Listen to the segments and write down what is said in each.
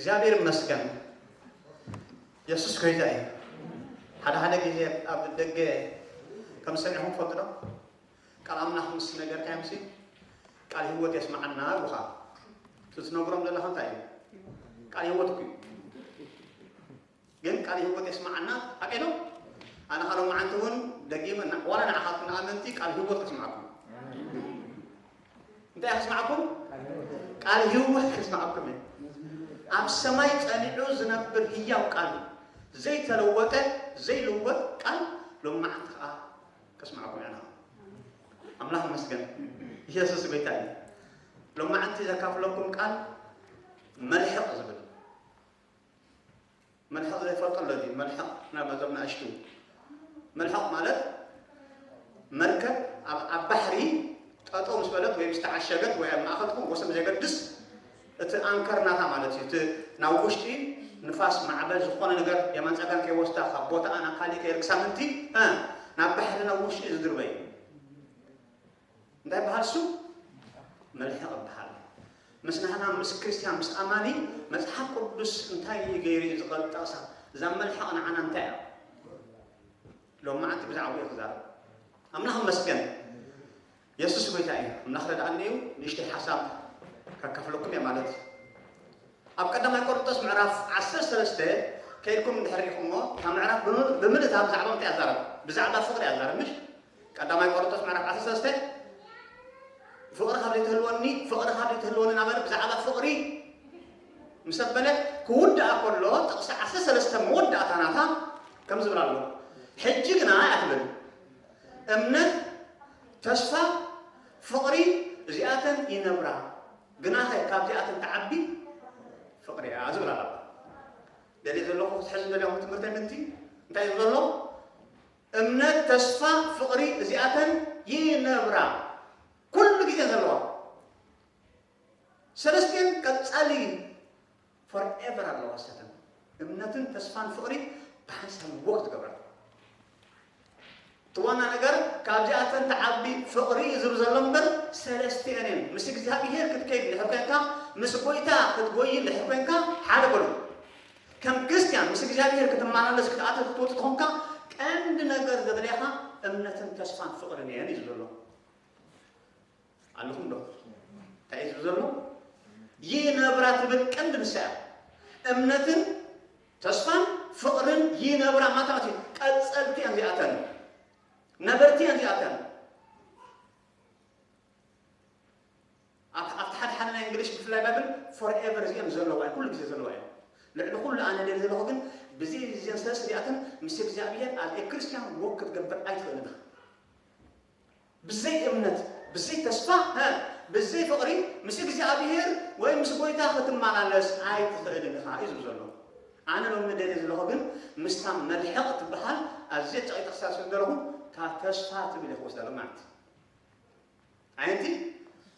እግዚኣብሔር ይመስገን። የሱስ ጎይታ እዩ። ሓደ ሓደ ግዜ ኣብ ደገ ከም ሰሚዕኹም ትፈልጡ ዶ? ቃል ኣምላኽ ምስ ነገርካዮምሲ፣ "ቃል ህይወት የስምዓና" ይብሉኻ። እቲ ትነግሮም ዘለኻ እንታይ እዩ? ቃል ህይወት እኮ እዩ። ግን "ቃል ህይወት የስምዓና" ሓቀይ ዶ? ኣነ ካብ ሎማዓንቲ እውን ደጊመ፣ ዋላ ንዓኻትኩም ንኣመንቲ ቃል ህይወት ከስምዓኩም። እንታይ ከስምዓኩም? ቃል ህይወት ከስምዓኩም እየ። ኣብ ሰማይ ጸኒዑ ዝነብር ህያው ቃል፣ ዘይተለወጠ፣ ዘይልወጥ ቃል ሎማዓንቲ ከኣ ከስምዓኩም እየ። ኣምላኽ ይመስገን። ኢየሱስ ጎይታ እዩ። ሎማዓንቲ ዘካፍለኩም ቃል መልሕቕ ዝብል። መልሕቕ ዘይፈልጦ ኣሎ ድዩ? መልሕቕ ናብ መዘብ ንኣሽቱ። መልሕቕ ማለት መርከብ ኣብ፣ ኣብ ባሕሪ ጠጠው ምስ በለት ወይ ምስ ተዓሸገት ወይ ኣብ ማእከል ትኹን ወሰን ብዘየገድስ እቲ ኣንከር ናታ ማለት እዩ። እቲ ናብ ውሽጢ ንፋስ ማዕበል ዝኾነ ነገር የማን ጸጋም ከይወስዳ ካብ ቦታኣ ናብ ካሊእ ከየርግሳ ምንቲ፣ እ፣ ናብ ባሕሪ ናብ ውሽጢ ዝድርበ እዩ። እንታይ ይበሃል እሱ? መልሕቕ ይበሃል። ምስ ናህና ምስ ክርስትያን ምስ ኣማኒ መጽሓፍ ቅዱስ እንታይ እዩ ገይሩ እዩ ዝቐል ጠቕሳ? እዛ መልሕቕ ንዓና እንታይ እያ? ሎማዓንቲ ብዛዕባኡ እየ ክዛረብ። ኣምላኽ ይመስገን። የሱስ ጎይታ እዩ። ኣምላኽ ረድኣኒ እዩ። ንእሽተይ ሓሳብ ከካፍለኩም እየ ማለት እዩ። ኣብ ቀዳማይ ቆሮንቶስ ምዕራፍ ዓሰርተ ሰለስተ ከይድኩም እንድሕር ርኢኹምዎ፣ እታ ምዕራፍ ብምል-፣ ብምልእታ ብዛዕባ እንታይ እያ ትዛረብ? ብዛዕባ ፍቕሪ እያ ትዛረብ፣ ምሽ? ቀዳማይ ቆሮንቶስ ምዕራፍ ዓሰርተ ሰለስተ፣ "ፍቕሪ ካብ ዘይትህልወኒ፣ ፍቕሪ ካብ ዘይትህልወኒ" እናበለ ብዛዕባ ፍቕሪ ምስ ኣበለ ክውድኣ ከሎ፣ ጥቕሲ ዓሰርተ ሰለስተ መወዳእታ ናታ ከምዚ ዝብል ኣሎ፣ "ሕጂ ግና" እያ ትብል፣ "እምነት፣ ተስፋ፣ ፍቕሪ፣ እዚኣተን ይነብራ፣ ግናኸ ካብዚኣተን ትዓቢ ፍቕሪ እያ" ዝብል ኣሎ። ደልየ ዘለኹ ክትሕዙ ደልዮም ትምህርተይ ምንቲ እንታይ እዩ ዘሎ? እምነት፣ ተስፋ፣ ፍቕሪ፣ እዚኣተን ይነብራ። ኩሉ ግዜ ዘለዋ። ሰለስቲአን ቀጻሊ፣ ፎርኤቨር ኣለዋ። ሰተን እምነትን ተስፋን ፍቕሪ ብሓንሳብ ወቅት ትገብራ። እቲ ዋና ነገር ካብዚኣተን ትዓቢ ፍቕሪ እዩ ዝብል ዘሎ እምበር ሰለስቲአን እየን። ምስ እግዚኣብሄር ክትከይድ እንድሕር ኮንካ፣ ምስ ጎይታ ክትጎይ እንድሕር ኮንካ ሓደ በሉ። ከም ክርስትያን ምስ እግዚኣብሄር ክትመላለስ ክትኣትው ክትወጽእ ተኾንካ ቀንዲ ነገር ዘድልያኻ እምነትን ተስፋን ፍቕርን እየን እዩ ዝብል ዘሎ። ኣለኹም ዶ? እንታይ እዩ ዝብል ዘሎ? ይነብራ ትብል ቀንዲ ንሳ እያ። እምነትን ተስፋን ፍቕርን ይነብራ ማለት እዩ። ቀጸልቲ እየን እዚኣተን። ነበርቲ እየን እዚኣተን። ኣብ፣ ኣብቲ ሓደ ሓደ ናይ እንግሊሽ ብፍላይ ባይብል ፎርኤቨር እዚአን ዘለዋ እየን፣ ኩሉ ግዜ ዘለዋ እየን። ልዕሊ ኩሉ ኣነ ደሊ ዘለኹ ግን ብዚ እዚአን ሰለስተ እዚኣተን ምስ እግዚኣብሔር ኣብ ኤክርስትያን ወክ ክትገብር ኣይትኽእልን ኢኻ። ብዘይ እምነት፣ ብዘይ ተስፋ፣ እ፣ ብዘይ ፍቕሪ ምስ እግዚኣብሔር ወይ ምስ ጎይታ ክትመላለስ ኣይትኽእልን ኢኻ እዩ ዝብል ዘሎ። ኣነ ሎሚ ደሊ ዘለኹ ግን ምስታ መልሕቕ ትበሃል ኣዝየ ጨቒ ጥቕሳ ስለ ዘለኹ እታ ተስፋ ትብል እየ ክወስዳ ሎማዓንቲ። ኣየንቲ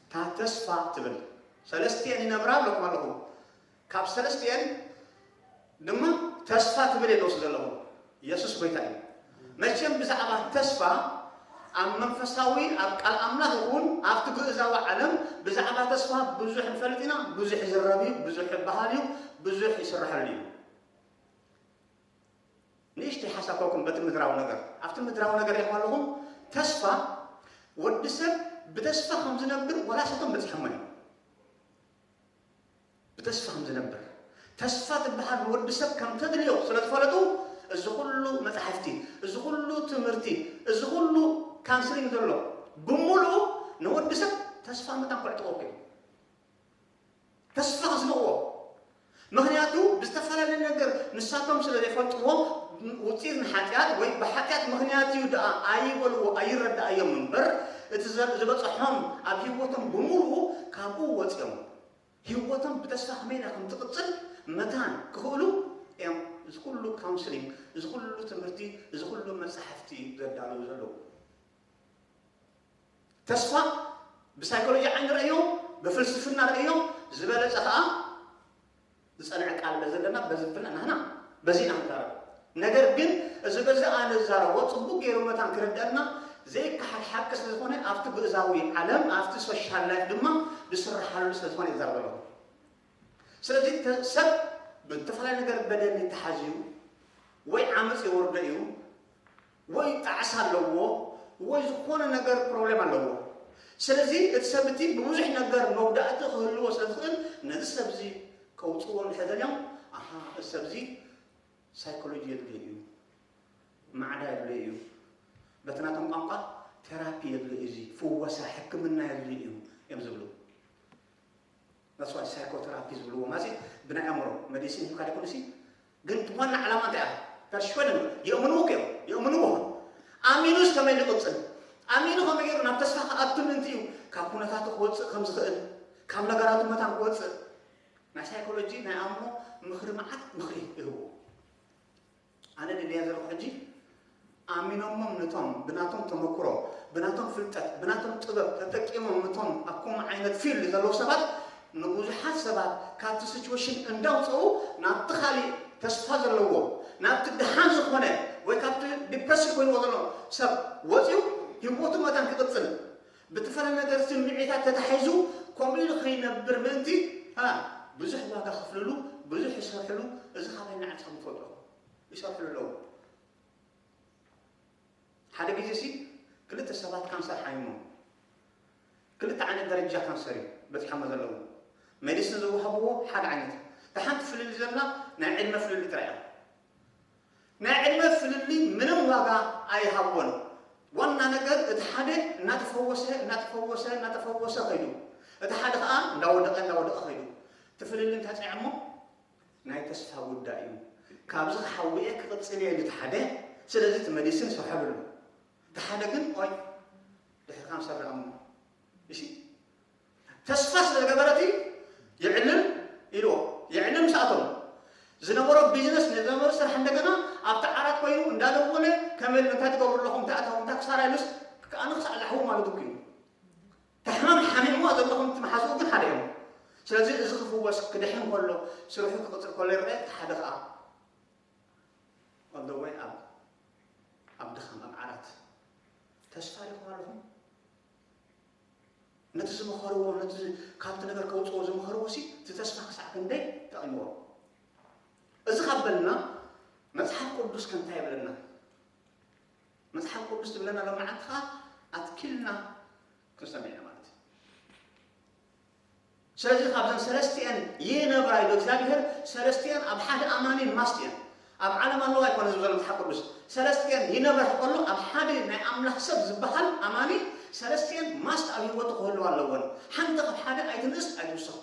እታ ተስፋ ትብል ሰለስቲአን ይነብራ ኣለኩም ኣለኹ። ካብ ሰለስቲአን ድማ ተስፋ ትብል እየ ዝወስድ ዘለኹ። ኢየሱስ ጎይታ እዩ። መቸም ብዛዕባ ተስፋ ኣብ መንፈሳዊ ኣብ ቃል ኣምላኽ ይኹን ኣብቲ ግእዛዊ ዓለም ብዛዕባ ተስፋ ብዙሕ ንፈልጥ ኢና። ብዙሕ ይዝረብ እዩ፣ ብዙሕ ይበሃል እዩ፣ ብዙሕ ይስረሐሉ እዩ። ንእሽተይ ሓሳብ ኮኩም በቲ ምድራዊ ነገር፣ ኣብቲ ምድራዊ ነገር ኢኹም ኣለኹም። ተስፋ፣ ወዲ ሰብ ብተስፋ ከም ዝነብር ወላ ሰቶም በጺሖሞ እዮም። ብተስፋ ከም ዝነብር፣ ተስፋ ትበሃል ንወዲ ሰብ ከም ተድልዮ ስለ ዝፈለጡ፣ እዚ ኩሉ መጻሕፍቲ፣ እዚ ኩሉ ትምህርቲ፣ እዚ ኩሉ ካንስሊንግ ዘሎ ብምሉኡ ንወዲ ሰብ ተስፋ ምጣን ከዕጥቆ እዩ። ተስፋ ከስንቕዎ። ምኽንያቱ ብዝተፈላለየ ነገር ንሳቶም ስለ ዘይፈልጥዎ ውፅኢት ንሓጢኣት ወይ ብሓጢኣት ምኽንያት እዩ ደኣ ኣይበልዎ ኣይረዳእዮም እምበር እቲ ዘ-፣ ዝበፅሖም ኣብ ህይወቶም ብምሉኡ ካብኡ ወፂኦም ህይወቶም ብተስፋ ከመይ ኢላ ከም ትቕፅል መታን ክኽእሉ እዮም እዚ ኩሉ ካውንስሊንግ፣ እዚ ኩሉ ትምህርቲ፣ እዚ ኩሉ መፃሕፍቲ ዘዳለዉ ዘለዉ። ተስፋ ብሳይኮሎጂ ዓይኒ ረእዮ፣ ብፍልስፍና ረእዮ፣ ዝበለጸ ኸኣ ዝጸንዐ ቃል በዚ ኣለና፣ በዚ ፍና ናህና በዚ ኢና ንዛረብ። ነገር ግን እዚ በዚ ኣነ ዝዛረቦ ጽቡቅ ገይሩ መታን ክርደኣና ዘይከሓድ ሓቂ ስለ ዝኾነ ኣብቲ ግእዛዊ ዓለም ኣብቲ ሶሻል ላይፍ ድማ ዝስርሓሉ ስለ ዝኾነ ይዛረብ ኣለኹ። ስለዚ ተ-፣ ሰብ ብዝተፈላለየ ነገር በደል ተሓዝዩ ወይ ዓመፅ የወርዶ እዩ ወይ ጣዕሳ ኣለዎ ወይ ዝኾነ ነገር ፕሮብሌም ኣለዎ። ስለዚ እቲ ሰብ እቲ ብብዙሕ ነገር መጉዳእቲ ክህልዎ ስለ ዝኽእል ነዚ ሰብ እዚ ከውፅዎ እንድሕር ደልዮም፣ ኣሃ፣ እዚ ሰብ እዚ ሳይኮሎጂ የድልዮ እዩ፣ ማዕዳ የድልዮ እዩ፣ በቲ ናቶም ቋንቋ ቴራፒ የድልዮ እዩ፣ እዚ ፍወሳ ሕክምና የድልዮ እዩ እዮም ዝብሉ። That's why psychotherapy ዝብልዎ ማለት ብናይ ኣእምሮ ሜዲሲን ሂብካ ደይኮነሲ፣ ግን እቲ ዋና ዓላማ እንታይ እያ? ፐርሽወደን የእምንዎ እዮም፣ የእምንዎ። ኣሚኑስ ከመይ ዝቕፅል? ኣሚኑ ከመይ ገይሩ ናብ ተስፋ ክኣቱ ምእንቲ እዩ። ካብ ኩነታቱ ክወፅእ ከም ዝኽእል፣ ካብ ነገራቱ መታን ክወፅእ ናይ ሳይኮሎጂ ናይ ኣእምሮ ምኽሪ፣ መዓት ምኽሪ ይህብዎ። ኣነ ድልያ ዘለኹ ሕጂ ኣሚኖሞም፣ ነቶም ብናቶም ተመክሮ፣ ብናቶም ፍልጠት፣ ብናቶም ጥበብ ተጠቂሞም፣ ነቶም ኣብ ከምኡ ዓይነት ፊልድ ዘለዉ ሰባት ንብዙሓት ሰባት ካብቲ ሲቹዌሽን እንዳውፅኡ ናብቲ ካሊእ ተስፋ ዘለዎ፣ ናብቲ ድሓን ዝኾነ ወይ ካብቲ ዲፕረስድ ኮይንዎ ዘሎ ሰብ ወፂኡ ህይወቱ መታን ክቕፅል፣ ብትፈለ ነገር ስምዒታት ተታሒዙ ከምኡ ኢሉ ከይነብር ምእንቲ፣ ሃ፣ ብዙሕ ዋጋ ከፍልሉ፣ ብዙሕ ይሰርሕሉ። እዚ ካባይ ንዓድስኩም ትፈልጡ ኢኹም። ይሰርሕሉ ኣለዉ። ሓደ ግዜ ሲ ክልተ ሰባት ካንሰር ሓሚሞም፣ ክልተ ዓይነት ደረጃ ካንሰር እዩ በፂሖሞ ዘለዉ። ሜዲሲን ዝወሃብዎ ሓደ ዓይነት። እታ ሓንቲ ፍልልይ ዘላ ናይ ዕድመ ፍልልይ ጥራይ እያ። ናይ ዕድመ ፍልልይ ምንም ዋጋ ኣይሃብዎን። ዋና ነገር እቲ ሓደ እናተፈወሰ እናተፈወሰ እናተፈወሰ ኸይዱ፣ እቲ ሓደ ከዓ እንዳወደቐ እንዳወደቐ ኸይዱ። እቲ ፍልልይ እንታይ ፅንዐሞ? ናይ ተስፋ ጉዳይ እዩ። ካብዚ ክሓውየ ክቕፅል እየ ኢሉ እቲ ሓደ። ስለዚ እቲ መዲሲን ሰሐሉሉ። እቲ ሓደ ግን ኦይ ድሕርካ ንሰርሕ እሞ እሺ፣ ተስፋ ስለ ዝገበረ እቲ የዕልል ኢልዎ። የዕልል ምስ ኣቶም ዝነበሮ ቢዝነስ፣ ዝነበሮ ስራሕ እንደገና ኣብቲ ዓራት ኮይኑ እንዳደወለ ከመይ ኢሉ እንታይ ትገብሩ ኣለኹም፣ እንታይ ኣታዊ፣ እንታይ ክሳራ ኢሉስ ከኣ ንክሳዕ ዛሕዉ ማለት እኮ እዩ። ሕማም ሓሚምዋ ዘለኹም እቲ መሓዝኡ ግን ሓደ እዮም። ስለዚ እዚ ክፍወስ ክድሕን ከሎ ስርሑ ክቕፅል ከሎ ይረአ፣ እቲ ሓደ ከዓ all the way ኣብ ኣብ ድኻም ኣብ ዓራት ተስፋ ሪኹም ኣለኹም። ነቲ ዝመኸርዎ፣ ነቲ ካብቲ ነገር ከውፅዎ ዝመኸርዎ ሲ እቲ ተስፋ ክሳዕ ክንደይ ጠቒምዎ። እዚ ካብ በልና መፅሓፍ ቅዱስ ከ እንታይ ይብለና? መፅሓፍ ቅዱስ ትብለና ሎማዓንቲ ከዓ ኣትኪልና ክንሰምዕ ኢና ማለት እዩ። ስለዚ ካብዘን ሰለስቲአን ይነብራ ኢሉ እግዚኣብሔር፣ ሰለስቲአን ኣብ ሓደ ኣማኒ ማስት እየን። ኣብ ዓለም ኣለዋ ኣይኮነ ዝብሎ መፅሓፍ ቅዱስ። ሰለስቲአን ይነብራ ከሎ ኣብ ሓደ ናይ ኣምላኽ ሰብ ዝበሃል ኣማኒ ሰለስቲአን ማስት ኣብ ህይወቱ ክህልዋ ኣለወን። ሓንቲ ካብ ሓደ ኣይትንእስ ኣይትውሰኽ።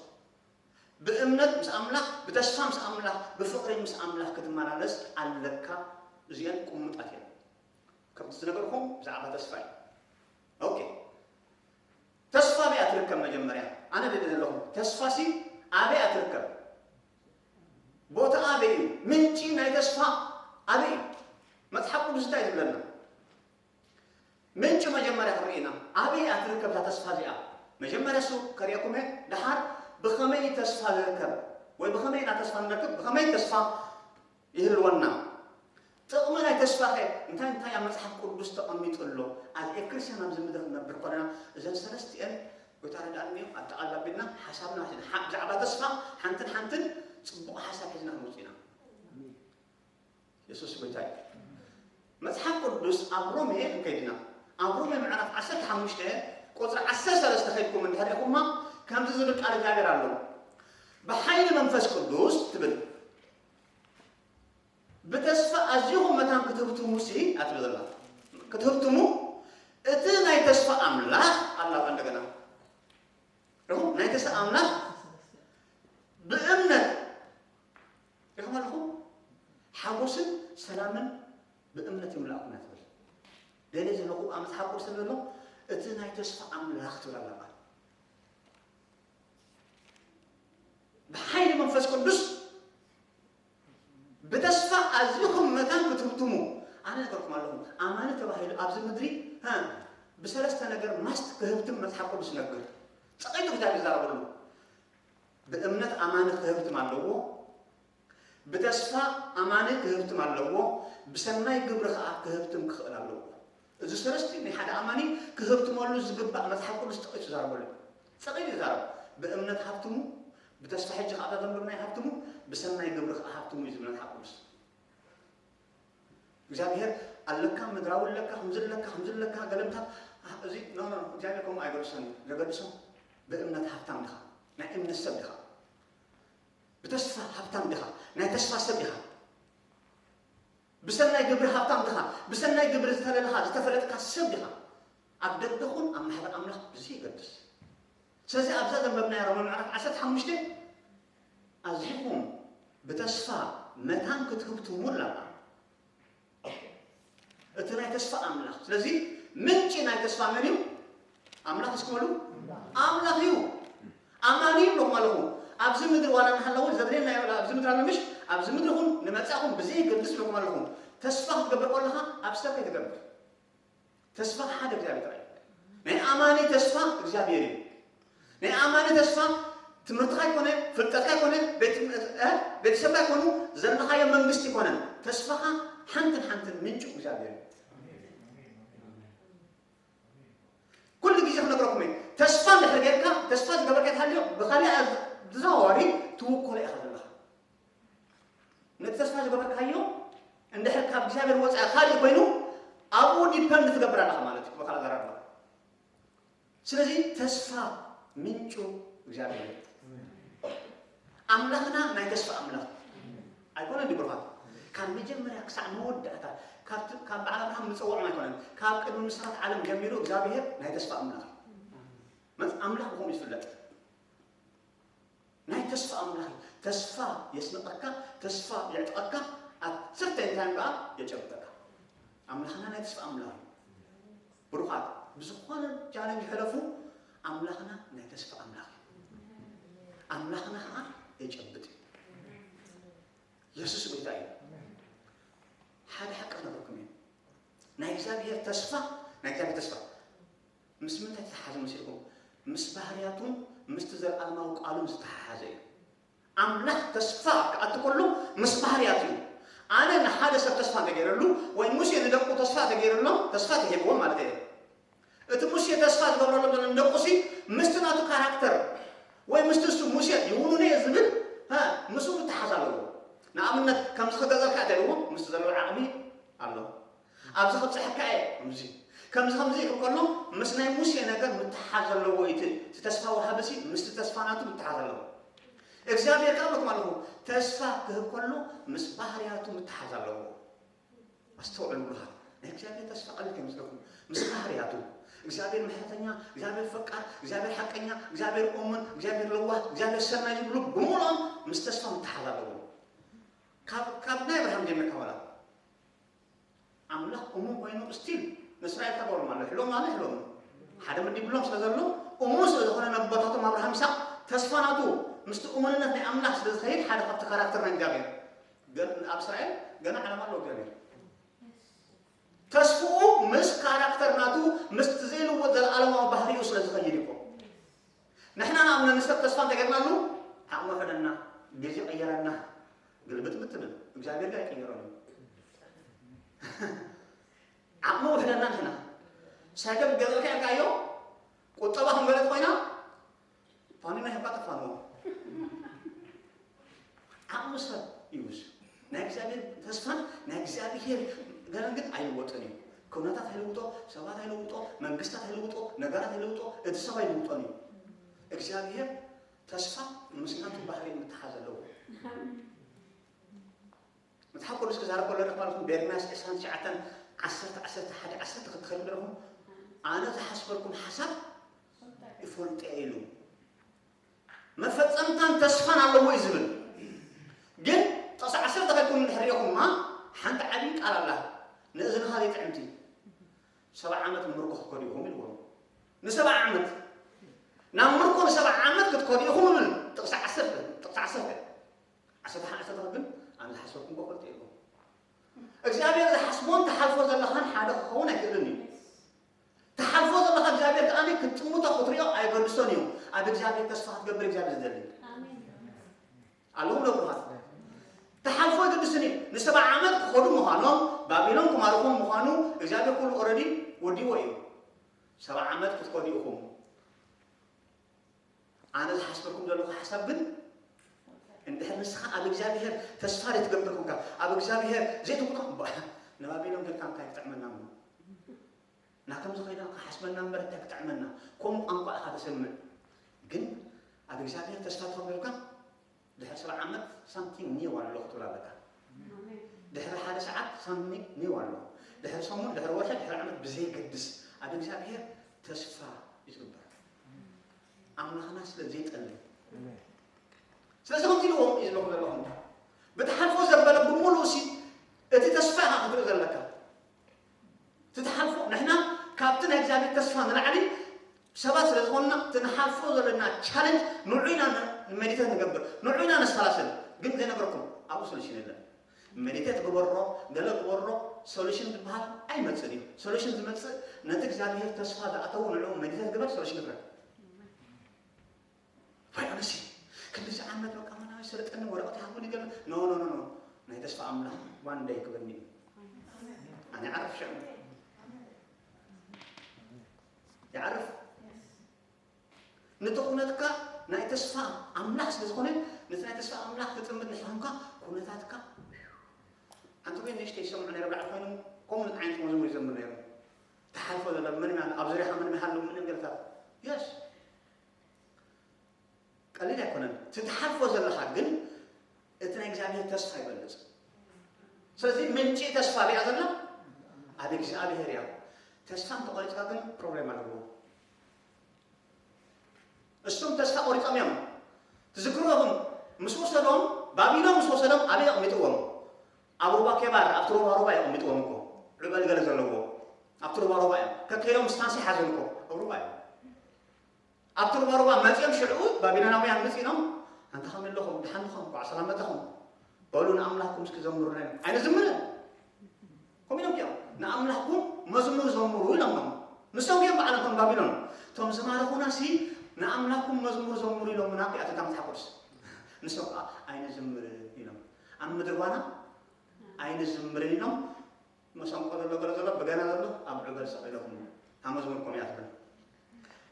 ብእምነት ምስ ኣምላኽ፣ ብተስፋ ምስ ኣምላኽ፣ ብፍቕሪ ምስ ኣምላኽ ክትመላለስ ኣለካ። እዚአን ቁምጣት እየን። ከምቲ ዝነገርኩም ብዛዕባ ተስፋ እዩ። ኦኬ፣ ተስፋ ኣበይ እያ ትርከብ? መጀመርያ ኣነ ደደ ዘለኹም ተስፋ ሲ ኣበይ እያ ትርከብ? ቦታ ኣበይ እዩ? ምንጪ ናይ ተስፋ ኣበይ እዩ? መፅሓፍ ቅዱስ እንታይ ዝብለና? ምንጪ መጀመርያ ክንርኢ ኢና። ኣበይ እያ ትርከብ እዛ ተስፋ እዚኣ? መጀመርያ እሱ ከርእየኩም እየ። ደሓር ብኸመይ እዩ ተስፋ ዝርከብ? ወይ ብኸመይ ኢና ተስፋ ንረክብ? ብኸመይ ተስፋ ይህልወና? ጥቕሚ ናይ ተስፋ ኸ እንታይ እንታይ ኣብ መጽሓፍ ቅዱስ ተቐሚጡ ኣሎ? As a Christian ኣብዚ ምድሪ ክንነብር ከለና እዘን ሰለስቲአን ጎይታ ረዳእኒ እዮም ኣጠቓላቢልና ሓሳብና ሒዝና ሓ- ብዛዕባ ተስፋ ሓንትን ሓንትን ጽቡቕ ሓሳብ ሒዝና ክንወጽእ ኢና። የሱስ ጎይታ እዩ። መጽሓፍ ቅዱስ ኣብ ሮሜ እንከይድና ኣብ ሮሜ ምዕራፍ ዓሰርተ ሓሙሽተ ቁጽሪ ዓሰርተ ሰለስተ ከይድኩም እንድሕር ኢኹማ ከምዚ ዝብል ቃል እግዚኣብሔር ኣሎ። ብሓይሊ መንፈስ ቅዱስ ትብል ብተስፋ ኣዚኹም መታን ክትህብትሙ ሲ ኣትብል ዘላ ክትህብትሙ እቲ ናይ ተስፋ ኣምላኽ ኣላ እንደገና ርኹም ናይ ተስፋ ኣምላኽ ብእምነት ርኹም ኣለኹ ሓጎስን ሰላምን ብእምነት ይምላእኩም ትብል ደለ ዘለኹ ኣብ መጽሓፍ ቅዱስ ዘሎ እቲ ናይ ተስፋ ኣምላኽ ትብል ኣለባ ብሓይሊ መንፈስ ቅዱስ ብተስፋ ኣዚኹም መታን ክትህብትሙ ኣነ ነገርኩም ኣለኹ ኣማኒ ተባሂሉ ኣብዚ ምድሪ ብሰለስተ ነገር ማስት ክህብትም መፅሓፍ ቅዱስ ነግር ፀቂጡ እግዚኣብሔር ይዛረበሉ ብእምነት ኣማኒ ክህብትም ኣለዎ ብተስፋ ኣማኒ ክህብትም ኣለዎ ብሰናይ ግብሪ ከዓ ክህብትም ክኽእል ኣለዎ እዚ ሰለስቲ ናይ ሓደ ኣማኒ ክህብትመሉ ዝግባእ መፅሓፍ ቅዱስ ፀቂጡ ይዛረበሉ ፀቂጡ ይዛረብ ብእምነት ሃብትሙ ብተስፋ ሕጂ ከዓ ተዘንብብ ናይ ሃብትሙ ብሰናይ ግብሪ ከዓ ሃብትሙ እዩ ዝብል መጽሓፍ ቅዱስ። እግዚኣብሔር ኣለካ፣ ምድራዊ ኣለካ፣ ከምዚ ኣለካ፣ ከምዚ ኣለካ፣ ገለምታት፣ አ፣ እዚ፣ ኖ፣ ኖ፣ ኖ፣ እግዚኣብሔር ከምኡ ኣይገድሶን እዩ። ዘገድሶ ብእምነት ሃብታም ዲኻ? ናይ እምነት ሰብ ዲኻ? ብተስፋ ሃብታም ዲኻ? ናይ ተስፋ ሰብ ዲኻ? ብሰናይ ግብሪ ሃብታም ዲኻ? ብሰናይ ግብሪ ዝተለለኻ፣ ዝተፈለጥካ ሰብ ዲኻ? ኣብ ደገ ኹን ኣብ ማሕበር ኣምላኽ ብዘየገድስ። ስለዚ ኣብዛ ዘንበብናያ ሮሜ ምዕራፍ ዓሰርተ ሓሙሽተ፣ ኣዚኹም ብተስፋ መታን ክትህብትሙ ኣለና። እቲ ናይ ተስፋ ኣምላኽ። ስለዚ ምንጪ ናይ ተስፋ መን እዩ? ኣምላኽ እስኪ በሉ። ኣምላኽ እዩ። ኣማኒ እዩ ኢለኩም ኣለኹ። ኣብዚ ምድሪ ዋላ እናሃለወ ዘድልየና ይበላ፣ ኣብዚ ምድሪ ኣሎ ምሽ፣ ኣብዚ ምድሪ ኹን ንመጻእኹም ብዘየገድስ ኢለኩም ኣለኹ። ተስፋ ክትገብር ከለኻ ኣብ ሰብ ከይትገብር። ተስፋ ሓደ እግዚኣብሔር ጥራይ። ናይ ኣማኒ ተስፋ እግዚኣብሔር እዩ። ናይ ኣማኒ ተስፋ ትምህርትኻ ኣይኮነ፣ ፍልጠትካ ኣይኮነ፣ ቤት፣ እ፣ ቤተሰብካ ኣይኮኑ፣ ዘለኻዮ መንግስቲ ኣይኮነን። ተስፋኻ ሓንትን ሓንትን ምንጩ እግዚኣብሔር እዩ። ኩሉ ግዜ ክነግረኩም እየ። ተስፋ እንድሕር ጌርካ፣ ተስፋ ዝገበርካ ተሃልዮ፣ ብኻሊእ ኣዝ-፣ ብተዘዋዋሪ ትውከሎ ኢኻ ዘለኻ። ነቲ ተስፋ ዝገበርካዮ እንድሕር ካብ እግዚኣብሔር ወፃኢ ካልእ ኮይኑ፣ ኣብኡ ዲፐንድ ትገብር ኣለኻ ማለት እዩ። ብኻልእ ኣዘራርባ። ስለዚ ተስፋ ምንጩ እግዚኣብሔር እዩ። ኣምላኽና ናይ ተስፋ ኣምላኽ ኣይኮነን ድዩ ብሩኻት? ካብ መጀመርያ ክሳዕ መወዳእታ፣ ካብ ት-፣ ካብ በዓል ኣብርሃም ምጽዋዕም ኣይኮነን። ካብ ቅድሚ ምስራት ዓለም ጀሚሩ እግዚኣብሔር ናይ ተስፋ ኣምላኽ እዩ። መጽ-፣ ኣምላኽ ብኸምኡ ይፍለጥ። ናይ ተስፋ ኣምላኽ እዩ። ተስፋ የስንቐካ፣ ተስፋ የዕጥቐካ፣ ኣት ሰርተይን ታይም ከኣ የጨብጠካ። ኣምላኽና ናይ ተስፋ ኣምላኽ እዩ። ብሩኻት፣ ብዝኾነ ቻለንጅ ሕለፉ፣ ኣምላኽና ናይ ተስፋ ኣምላኽ እዩ። ኣምላኽና ኸዓ የጨብጥ እዩ። የሱስ ጎይታ እዩ። ሓደ ሓቂ ክነግረኩም እዩ። ናይ እግዚኣብሔር ተስፋ፣ ናይ እግዚኣብሔር ተስፋ ምስ ምንታይ ዝተሓሓዘ መሲልኩም? ምስ ባህርያቱን ምስቲ ዘለኣለማዊ ቃሉን ዝተሓሓዘ እዩ። ኣምላኽ ተስፋ ክኣቱ ከሎ ምስ ባህርያቱ እዩ። ኣነ ንሓደ ሰብ ተስፋ እንተገይረሉ፣ ወይ ሙሴ ንደቁ ተስፋ ተገይረሎም፣ ተስፋ ተሂብዎም ማለት እየ። እቲ ሙሴ ተስፋ ዝገብረሎም ዘሎ ንደቁሲ ምስቲ ናቱ ካራክተር ወይ ምስቲ እሱ ሙሴ ይውኑነ እየ ዝብል፣ ሃ፣ ምስኡ ምትሓዝ ኣለዎ። ንኣብነት፣ ከምዚ ክገዘልካ እንተ ኢልዎ፣ ምስቲ ዘለዎ ዓቕሚ ኣሎ። ኣብዚ ክብጽሐካ እየ፣ ከምዚ። ከምዚ፣ ከምዚ ክብል ከሎ፣ ምስ ናይ ሙሴ ነገር ምትሓዝ ኣለዎ። እቲ፣ እቲ ተስፋ ወሃቢሲ ምስቲ ተስፋ ናቱ ምትሓዝ ኣለዎ። እግዚኣብሔር ከኣ በኩም ኣለኹ፣ ተስፋ ክህብ ከሎ፣ ምስ ባህርያቱ ምትሓዝ ኣለዎ። ኣስተውዕሉ ብሩኻት፣ ናይ እግዚኣብሔር ተስፋ ቀሊል ከይመስለኩም። ምስ ባህርያቱ፣ እግዚኣብሔር ምሕረተኛ፣ እግዚኣብሔር ፈቃር፣ እግዚኣብሔር ሓቀኛ፣ እግዚኣብሔር እሙን፣ እግዚኣብሔር ለዋህ፣ እግዚኣብሔር ሰናይ ዝብሉ ብምሉኦም ምስ ተስፋ ምትሓዝ ኣለዎም። ካብ፣ ካብ ናይ ኣብርሃም ጀሚርካ ዋላ ኣምላኽ እሙን ኮይኑ ስቲል ንእስራኤል ተገብሮም ኣሎ። ይሕሎም ኣሎ፣ ይሕሎም። ሓደ መዲብሎም ስለ ዘሎ እሙን ስለ ዝኾነ ነቦታቶም ኣብርሃም ይስሐቅ ተስፋ ናቱ ምስቲ እሙንነት ናይ ኣምላኽ ስለ ዝኸይድ ሓደ ካብቲ ካራክተር ናይ እግዚኣብሔር ገ-፣ ኣብ እስራኤል ገና ዓላማ ኣለዎ እግዚኣብሔር። ተስፍኡ ምስ ካራክተር ናቱ ምስቲ ዘይልወጥ ዘለኣለማዊ ባህሪኡ ስለ ዝኸይድ እኮ። ንሕና ንኣብነት ንሰብ ተስፋ እንተገርናሉ ዓቕሚ ውሕደና፣ ግዜ ቀየረና፣ ግልብጥብጥ ትብል። እግዚኣብሔር ግን ኣይቀየሮን እዩ። ዓቕሚ ውሕደና ንሕና። ሳይክል ገዛእካ ኢልካዮ፣ ቁጠባ ከም ገለት ኮይና፣ ፋኒና ሄባ ተፋንዎ። ዓቕሚ ሰብ ይውስ። ናይ እግዚኣብሔር ተስፋን ናይ እግዚኣብሔር ገለን ግን ኣይልወጥን እዩ። ኩነታት ኣይልውጦ፣ ሰባት ኣይልውጦ፣ መንግስታት ኣይልውጦ፣ ነገራት ኣይልውጦ፣ እቲ ሰብ ኣይልውጦን እዩ። እግዚኣብሔር ተስፋ ምስ ናቱ ባህሪ ምትሓዝ ኣለዎ። መጽሓፍ ቅዱስ ክዛረብ ከሎ ንረኽባ ኣለኹም፣ በኤርምያስ ዕስራን ትሽዓተን፣ ዓሰርተ፣ ዓሰርተ ሓደ፣ ዓሰርተ ክልተ ከይዱ ንረኽቡ፣ ኣነ ዝሓስበልኩም ሓሳብ ይፈልጦ እየ ኢሉ። መፈጸምታን ተስፋን ኣለዎ እዩ ዝብል። ግን ጥቕሲ ዓሰርተ ከይድኩም እንድሕር ርኢኹማ፣ ሓንቲ ዓብዪ ቃል ኣላ፣ ንእዝንኻ ዘይጥዕምቲ። ሰብዓ ዓመት ምርኮ ክትከዱ ኢኹም ኢልዎም። ንሰብዓ ዓመት፣ ናብ ምርኮ ንሰብዓ ዓመት ክትከዱ ኢኹም ይብል ጥቕሲ ዓሰርተ፣ ጥቕሲ ዓሰርተ። ዓሰርተ ሓደ ዓሰርተ ግን ኣነ ዝሓሰብኩም እኮ ፈልጠ ኢልኩም። እግዚኣብሔር ዝሓስቦን ትሓልፎ ዘለኻን ሓደ ክኸውን ኣይክእልን እዩ። ትሓልፎ ዘለኻ እግዚኣብሔር ከኣ ክትጥምቶ ክትሪኦ ኣይገድሶን እዩ። ኣብ እግዚኣብሔር ተስፋ ክትገብር እግዚኣብሔር ዝደሊ። ኣሜን። ኣለኹም ዶ ብሩኻት? ትሓልፎ ኣይገድስን እዩ። ንሰብዓ ዓመት ክኸዱ ምዃኖም፣ ባቢሎን ክማርኹ ምዃኑ እግዚኣብሔር ኩሉ ኦረዲ ወዲዎ እዩ። ሰብዓ ዓመት ክትከዱ ኢኹም። ኣነ ዝሓስበልኩም ዘለኹ ሓሳብ ግን እንድሕር ንስኻ ኣብ እግዚኣብሔር ተስፋ ዘይትገብር ኮንካ፣ ኣብ እግዚኣብሔር ዘይትኩልካ፣ ባ-፣ ንባቢሎን ከድካ እንታይ ክጥዕመና እሞ? ናከም ዝኸይዳ ክሓስበና እምበር እንታይ ክጥዕመና? ከምኡ ቋንቋ ኢኻ ተሰምዕ። ግን ኣብ እግዚኣብሔር ተስፋ ተኾንካ ድሕሪ ሰብዓ ዓመት ሳምቲንግ ኒው ኣሎ ክትብል ኣለካ። ድሕሪ ሓደ ሰዓት ሳምቲንግ ኒው ኣሎ። ድሕሪ ሰሙን፣ ድሕሪ ወርሒ፣ ድሕሪ ዓመት ብዘይገድስ ኣብ እግዚኣብሔር ተስፋ እዩ ዝግበር። ኣምላኽና ስለ ዘይጠልም። ስለዚ ከምቲ ኢልዎም እዩ ዝብለኩም ዘለኹም። ብትሓልፎ ዘበለ ብምሉእ ሲ እቲ ተስፋ ኢኻ ክትርኢ ዘለካ። እቲ ትሓልፎ ንሕና ካብቲ ናይ እግዚኣብሔር ተስፋ ንላዕሊ ሰባት ስለ ዝኾንና እቲ ንሓልፎ ዘለና ቻለንጅ ንዑ ኢና ን-፣ ሜዲቴት ንገብር፣ ንዑ ኢና ነሰላስል። ግን ዘይነገርኩም ኣብኡ ሶሉሽን የለን። ሜዲቴት ግበሮ፣ ገለ ግበሮ፣ ሶሉሽን ዝበሃል ኣይመጽእን እዩ። ሶሉሽን ዝመጽእ ነቲ እግዚኣብሔር ተስፋ ዝኣተዎ ንዑ ሜዲቴት ግበር፣ ሶሉሽን ይፍረድ። ፋይናንሲ ክንዲዚ ዓመት በቃ መናዊ ሰለጠኒ ወረቐት ሃቡኒ ገለ። ኖ፣ ኖ፣ ኖ፣ ኖ። ናይ ተስፋ ኣምላኽ ዋን ደይ ክበኒ እዩ። ኣነ ይዓርፍ ሽዑ። ይዓርፍ። ነቲ ኩነትካ ናይ ተስፋ ኣምላኽ ስለ ዝኾነ፣ ነቲ ናይ ተስፋ ኣምላኽ ትጥምት ንሕኾንካ ኩነታትካ። ኣንተ ወይ ንእሽተይ ይሰምዑ ነይሮም፣ ላዕሊ ኮይኖም ከምኡ ዓይነት መዝሙር ይዘምሩ ነይሮም። ትሓልፎ ዘላ መን ይመሃሉ፣ ኣብ ዙርያኻ መን ይመሃሉ፣ ምን ገለታት። የስ። ቀሊል ኣይኮነን። እቲ ትሓልፎ ዘለኻ ግን እቲ ናይ እግዚኣብሔር ተስፋ ይበልጽ። ስለዚ ምንጪ ተስፋ ሪኣ ዘላ ኣብ እግዚኣብሔር እያ። ተስፋ እንተቆሪጽካ ግን ፕሮብሌም ኣለዎ። እሱም ተስፋ ቆሪጾም እዮም። ትዝክሩ ኢኹም፣ ምስ ወሰዶም፣ ባቢሎን ምስ ወሰዶም ኣበይ ኣቕሚጥዎም? ኣብ ሩባ ኬባር፣ ኣብቲ ሩባ ሩባ የቕሚጥዎም እኮ። ዕበል ገለ ዘለዎ። ኣብቲ ሩባ ሩባ እዮም። ከከይዶም ስታንሲ ሓዘን እኮ። ኣብ ሩባ እዮም። ኣብቲ ሩባ ሩባ መጺኦም ሽዕኡ ባቢሎናውያን መጺኦም፣ "ኣንታ ከመይ ኣለኹም? ደሓን ዲኹም? እንኳዕ ሰላም መጻኹም። በሉ ንኣምላኽኩም እስኪ ዘምሩልና" ኢሎም። ኣይንዝምርን። ከምኡ ኢሎም እዮም። "ንኣምላኽኩም መዝሙር ዘምሩ" ኢሎሞም። ንሶም እዮም በዓሎም እቶም ባቢሎን። እቶም ዝማረኹና ሲ "ንኣምላኽኩም መዝሙር ዘምሩ" ኢሎምና እኮ ኣቶ መጽሓፍ ቅዱስ። ንሶም ከኣ "ኣይንዝምርን" ኢሎም። ኣብ ምድሪ ባና "ኣይንዝምርን" ኢሎም። መሰንቆ ዘሎ፣ ገለ ዘሎ፣ በገና ዘሎ ኣብ ዕበል ሰቒለኩም። እታ መዝሙር ከምኡ እያ ትብል።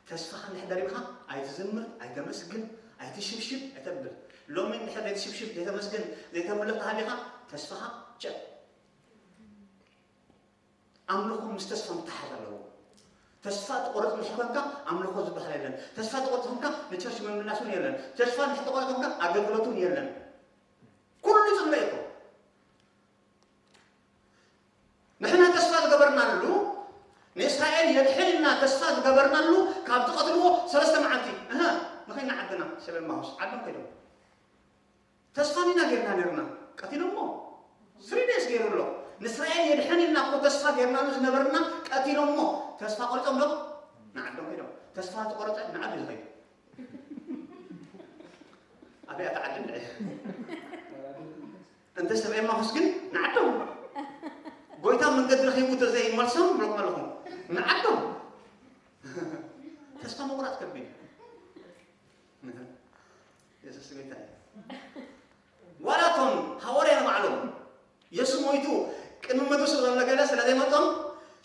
ተስፋኻ እንድሕር ደሪብካ ኣይትዝምር፣ ኣይተመስግን፣ ኣይትሽብሽብ፣ ኣይተብል። ሎሚ እንድሕር ዘይትሽብሽብ፣ ዘይተመስግን፣ ዘይተምልኽ ተሃሊኻ ተስፋኻ ቸክ። ኣምልኾ ምስ ተስፋ ምትሓዝ ኣለዎ። ተስፋ ትቆርጽ እንድሕር ኮንካ ኣምልኾ ዝበሃል የለን። ተስፋ ትቆርጽ ኮንካ ንቸርች ምምላስ እውን የለን። ተስፋ እንድሕር ትቆርጽ ኮንካ ኣገልግሎት እውን የለን። ኩሉ ጽልኢ እኮ። ንሕና ተስፋ ዝገበርናሉ፣ ንእስራኤል የድሕን ኢልና ተስፋ ዝገበርናሉ፣ ካብ ዝቐትልዎ ሰለስተ መዓልቲ፣ እህ፣ ንኸይና ዓድና፣ ሰብ ኤማሁስ፣ ዓዶም ከይዶም። ተስፋ ኢና ጌርና ኔርና፣ ቀቲሎሞ። ስሪ ዴይስ ገይሩ ኣሎ። ንእስራኤል የድሕን ኢልና እኮ ተስፋ ጌርናሉ ዝነበርና፣ ቀቲሎሞ። ተስፋ ቆሪጾም ዶ? ንዓዶም ከይዶም። ተስፋ ዝቆረጸ ንዓዱ እዩ ዝኸይድ። ኣበይ ኣታ ዓዲ እንድዒ? እንተ ሰብ ኤማሁስ ግን ንዓዶም። ጎይታ መንገዲ ረኺቡ ተዘይመልሶም ብለኩም ኣለኹም። ንዓዶም። ተስፋ ምቑራጽ ከቢድ። የሱስ ጎይታ እዩ። ዋላ እቶም ሃዋርያ ንባዕሎም የሱስ ሞይቱ ቅድሚ ምድርሱ ዘሎ ገለ ስለ ዘይመጾም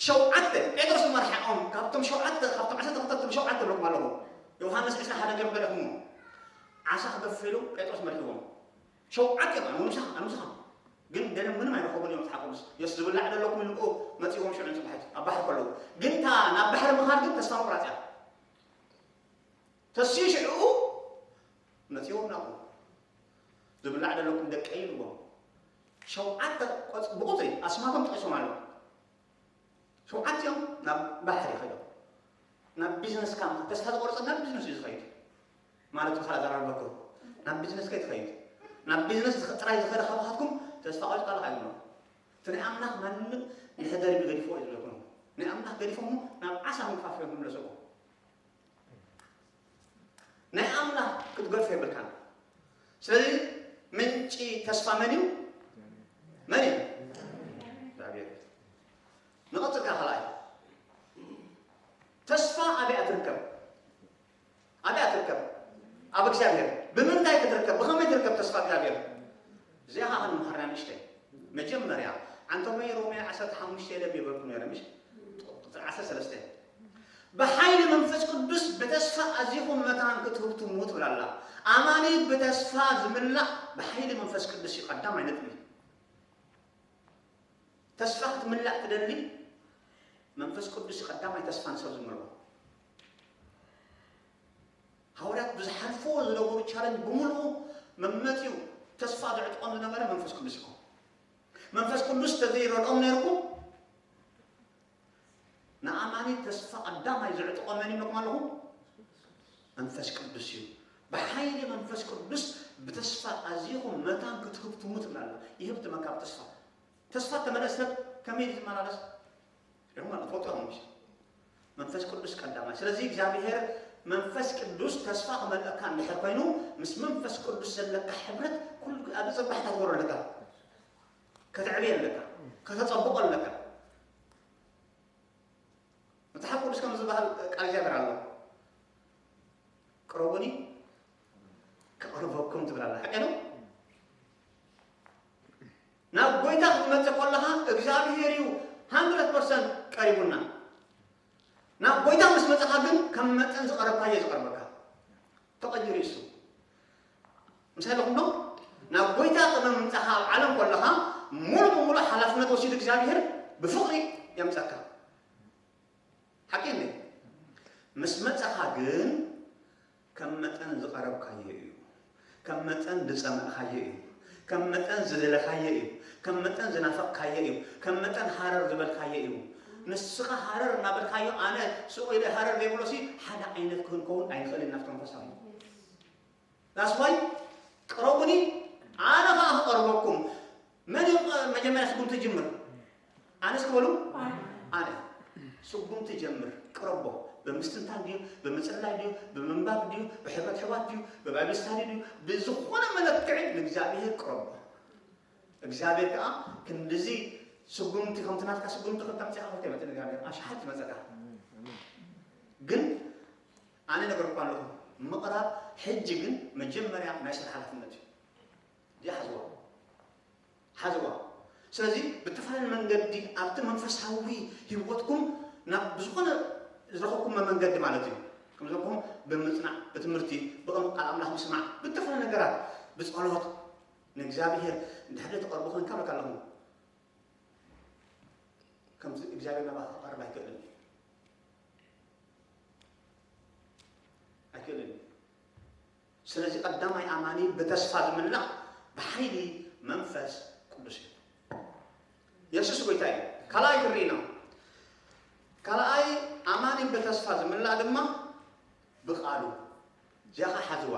ሸውዓተ፣ ጴጥሮስ ዝመርሓኦም፣ ካብቶም ሸውዓተ፣ ካብቶም ዓሰርተ ክልተ እቶም ሸውዓተ ኣለኩም ኣለኹም። ዮሃንስ ዕስራን ሓደን ገይሮም ገለ እሞ ዓሳ ክገፍፍ ኢሉ ጴጥሮስ መሪሕዎም። ሸውዓተ እዮም፣ ኣነ ምሳኻ፣ ኣነ ምሳኻ። ግን ገለ ምንም ኣይረኸቡን እዮም መጽሓፍ ቅዱስ። የሱስ ዝብላዕ ደለኩም ኢሉ እኮ መጺዎም ሽዑ ጽባሒት ኣብ ባሕሪ ከለዉ። ግን እታ ናብ ባሕሪ ምኻድ ግን ተስፋ ምቑራጽ እያ። ተስዩ ሽዑ መጺዎም ናብኡ። ዝብላዕ ደለኩም ደቀይ ኢልዎም። ሸውዓተ ቆጽ-፣ ብቁጽሪ ኣስማቶም ጠቂሶም ኣለዉ። ሸውዓቲኦም ናብ ባሕሪ ከይዶም። ናብ ቢዝነስ ካምፓ፣ ተስፋ ዝቆረጸ ናብ ቢዝነስ እዩ ዝኸይድ። ማለት ብኻልእ ኣዘራርባ እኮ፣ ናብ ቢዝነስ ከይትኸይድ። ናብ ቢዝነስ ዝኸ-፣ ጥራይ ዝኸደ ካባኻትኩም ተስፋ ቆሪጽካ ኣለኻ ይብሎ። እቲ ናይ ኣምላኽ ማንም ንሕደር ገዲፍዎ እዩ ዝብለኩም። ናይ ኣምላኽ ገዲፎም ናብ ዓሳ ምግፋፍ እዮም ዝምለሱ እኮ። ናይ ኣምላኽ ክትገድፎ የብልካን። ስለዚ ምንጪ ተስፋ መን እዩ? መን እዩ? እግዚኣብሔር። ንቐጽል ከኣ ካልኣይ። ተስፋ ኣበይ እያ ትርከብ? ኣበይ እያ ትርከብ? ኣብ እግዚኣብሔር። ብምንታይ ክትርከብ? ብኸመይ ትርከብ ተስፋ እግዚኣብሔር? እዚኣ ኸኣ ክንመሃር ኢና ንእሽተይ። መጀመርያ፣ ዓንተቦይ ሮሜ ዓሰርተ ሓሙሽተ ኢለ ይበልኩ ነይረ፣ ምሽ? ቁጽሪ ዓሰርተ ሰለስተ። ብሓይሊ መንፈስ ቅዱስ ብተስፋ ኣዚኹም መታን ክትህብትሙ ትብል ኣላ። ኣማኒ ብተስፋ ዝምላእ ብሓይሊ መንፈስ ቅዱስ እዩ። ቀዳማይ ነጥቢ። ተስፋ ክትምላእ ትደሊ? መንፈስ ቅዱስ እዩ ቀዳማይ ተስፋ ንሰብ ዝምልኦ። ሃዋርያት ብዝሓልፍዎ ዝነበሩ ቻለንጅ ብምልኡ መመፂኡ ተስፋ ዘዕጥቖም ዝነበረ መንፈስ ቅዱስ እዩ። መንፈስ ቅዱስ ተዘይረድኦም ነይርኩም፣ ንኣማኒ ተስፋ ቀዳማይ ዘዕጥቖ መን ይብለኩም ኣለኹ? መንፈስ ቅዱስ እዩ። ብሓይሊ መንፈስ ቅዱስ ብተስፋ ኣዚኹም መታን ክትህብትሙ ትብል ኣላ። ይህብትመካ ብተስፋ። ተስፋ ተመልአ ሰብ ከመይ እዩ ዝመላለስ? ሪኹም ኣለኹም፣ ትፈልጡ ኢኹም። መንፈስ ቅዱስ ቀዳማይ። ስለዚ እግዚኣብሔር መንፈስ ቅዱስ ተስፋ ክመልአካ እንድሕር ኮይኑ፣ ምስ መንፈስ ቅዱስ ዘለካ ሕብረት ኩሉ ኣብ ጽባሕታ ትገብሮ ኣለካ። ከተዕብየ ኣለካ። ከተጸብቆ ኣለካ። መጽሓፍ ቅዱስ ከም ዝበሃል ቃል እግዚኣብሔር ኣሎ። "ቅረቡኒ ከቕርበኩም" ትብል ኣላ። ሓቂ ነው። ናብ ጎይታ ክትመጽእ ከለኻ እግዚኣብሔር እዩ ሃንድረድ ፐርሰንት ቀሪቡና። ናብ ጎይታ ምስ መጽኻ ግን ከም መጠን ዝቐረብካዮ ዝቐርበካ። ተቐይሩ እሱ። ምሳሌ ኣለኹም ዶ? ናብ ጎይታ ቅድሚ ምምጻኻ ኣብ ዓለም ከለኻ ሙሉ ብሙሉ ሓላፍነት ወሲዱ እግዚኣብሔር ብፍቕሪ የምጸካ። ሓቂ እንዴ? ምስ መጸኻ ግን ከም መጠን ዝቐረብካዮ እዩ። ከም መጠን ዝጸመእካዮ እዩ። ከም መጠን ዝደለኻዮ እዩ። ከም መጠን ዝናፈቕካዮ እዩ። ከም መጠን ሃረር ዝበልካዮ እዩ። ንስኻ ሃረር እናበልካዮ ኣነ ስቕ ኢለ ሃረር ዘይብሎሲ ሓደ ዓይነት ክንከውን ኣይንኽእልን ናብቲ መንፈሳዊ። That's why ቅረቡኒ ኣነ ኸዓ ክቐርበኩም። መን እዩ መጀመርያ ስጉምቲ ጅምር? ኣነ እስኪ በሉ። ኣነ። ስጉምቲ ጀምር፣ ቅረቦ። ብምስትንታን ድዩ፣ ብምጽላይ ድዩ፣ ብምንባብ ድዩ፣ ብሕብረት ሕዋት ድዩ፣ ብባይብል ስታዲ ድዩ፣ ብዝኾነ መለክዒ ንእግዚኣብሔር ቅረቦ። እግዚኣብሔር ከዓ ክንድዚ ስጉምቲ ከምቲ ናትካ ስጉምቲ ክተምፅእ ከይመፅእ እግዚኣብሔር ኣሽሓት ይመፀካ። ግን ኣነ ነገርኳ ኣለኹ፣ ምቕራብ ሕጂ ግን መጀመርያ ናይ ስራሕ ሓላፍነት እዩ። እዚኣ ሓዝዋ። ሓዝዋ። ስለዚ ብተፈላለየ መንገዲ ኣብቲ መንፈሳዊ ህይወትኩም ናብ ብዝኾነ ዝረኸብኩሞ መንገዲ ማለት እዩ። ከም ዝበልኩም ብምጽናዕ፣ ብትምህርቲ፣ ብቕም ቃል ኣምላኽ ምስማዕ፣ ብተፈላለየ ነገራት፣ ብጸሎት ንእግዚኣብሔር እንድሕር ዘይትቐርቡ ኮንካ በቃ ኣለኹም። ከምዚ እግዚኣብሔር ናባኻ ክቐርብ ኣይክእልን እዩ። ኣይክእልን እዩ። ስለዚ ቀዳማይ ኣማኒ ብተስፋ ዝምላእ ብሓይሊ መንፈስ ቅዱስ እዩ። የሱስ ጎይታ እዩ። ካልኣይ ክንርኢ ኢና። ካልኣይ ኣማኒ ብተስፋ ዝምላእ ድማ ብቃሉ። እዚኣ ኸዓ ሓዝዋ።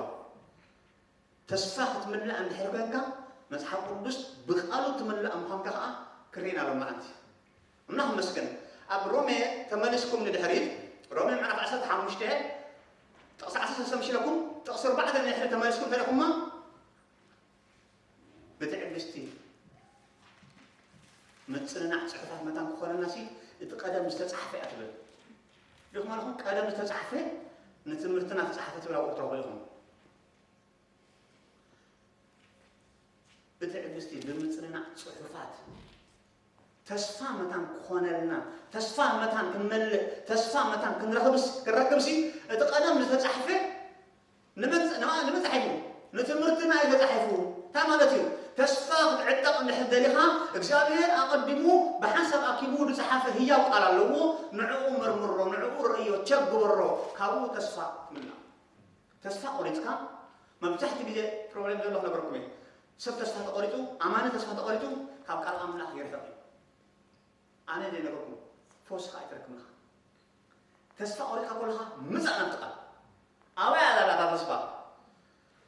ተስፋ ክትምላእ እንድሕር ኮንካ መጽሓፍ ቅዱስ ብቃሉ ትምላእ ምዃንካ ኸዓ ክርኢ ኢና ሎም መዓልቲ። ኣምላኽ ይመስገን። ኣብ ሮሜ ተመሊስኩም ንድሕሪት፣ ሮሜ ምዕራፍ ዓሰርተ ሓሙሽተ ጥቕሲ ዓሰርተ ሰለስተ ምሽ ኢለኩም፣ ጥቕሲ ኣርባዕተ ንድሕሪት ተመሊስኩም እንታይ ኢኹማ? ብትዕግስቲ ምጽንናዕ ጽሑፋት መታን ክኾነና ሲ እቲ ቀደም ዝተጻሕፈ እያ ትብል። ዲኹም ኣለኹም? ቀደም ዝተጻሕፈ ንትምህርትና ተጻሕፈ ትብል ኣብኡ ትረኽቡ ኢኹም። ብትዕግስቲ ብምጽንናዕ ጽሑፋት ተስፋ መታን ክኾነልና፣ ተስፋ መታን ክንመልእ፣ ተስፋ መታን ክንረኽብስ፣ ክንረክብሲ እቲ ቀደም ዝተጻሕፈ ንመን ንመን ተጻሒፉ? ንትምህርትና እዩ ተጻሒፉ። እንታይ ማለት እዩ? ተስፋ ክትዕጠቕ እንድሕር ደሊኻ፣ እግዚኣብሔር ኣቐዲሙ ብሓንሳብ ኣኪቡ ዝጸሓፈ ህያው ቃል ኣለዎ። ንዕኡ መርምሮ፣ ንዕኡ ርእዮ፣ ቸክ ግበሮ፣ ካብኡ ተስፋ ትምላእ። ተስፋ ቆሪጽካ፣ መብዛሕትኡ ግዜ ፕሮብሌም ዘሎ ክነገርኩም እየ። ሰብ ተስፋ ተቆሪጹ፣ ኣማኒ ተስፋ ተቆሪጹ፣ ካብ ቃል ኣምላኽ ይርሕቕ እዩ። ኣነ ዘይነገርኩም፣ ፈውስኻ ኣይትረክብን ኢኻ። ተስፋ ቆሪጽካ ከለኻ ምጻእ ናብቲ ቃል። ኣበይ ኣላ እታ ተስፋ?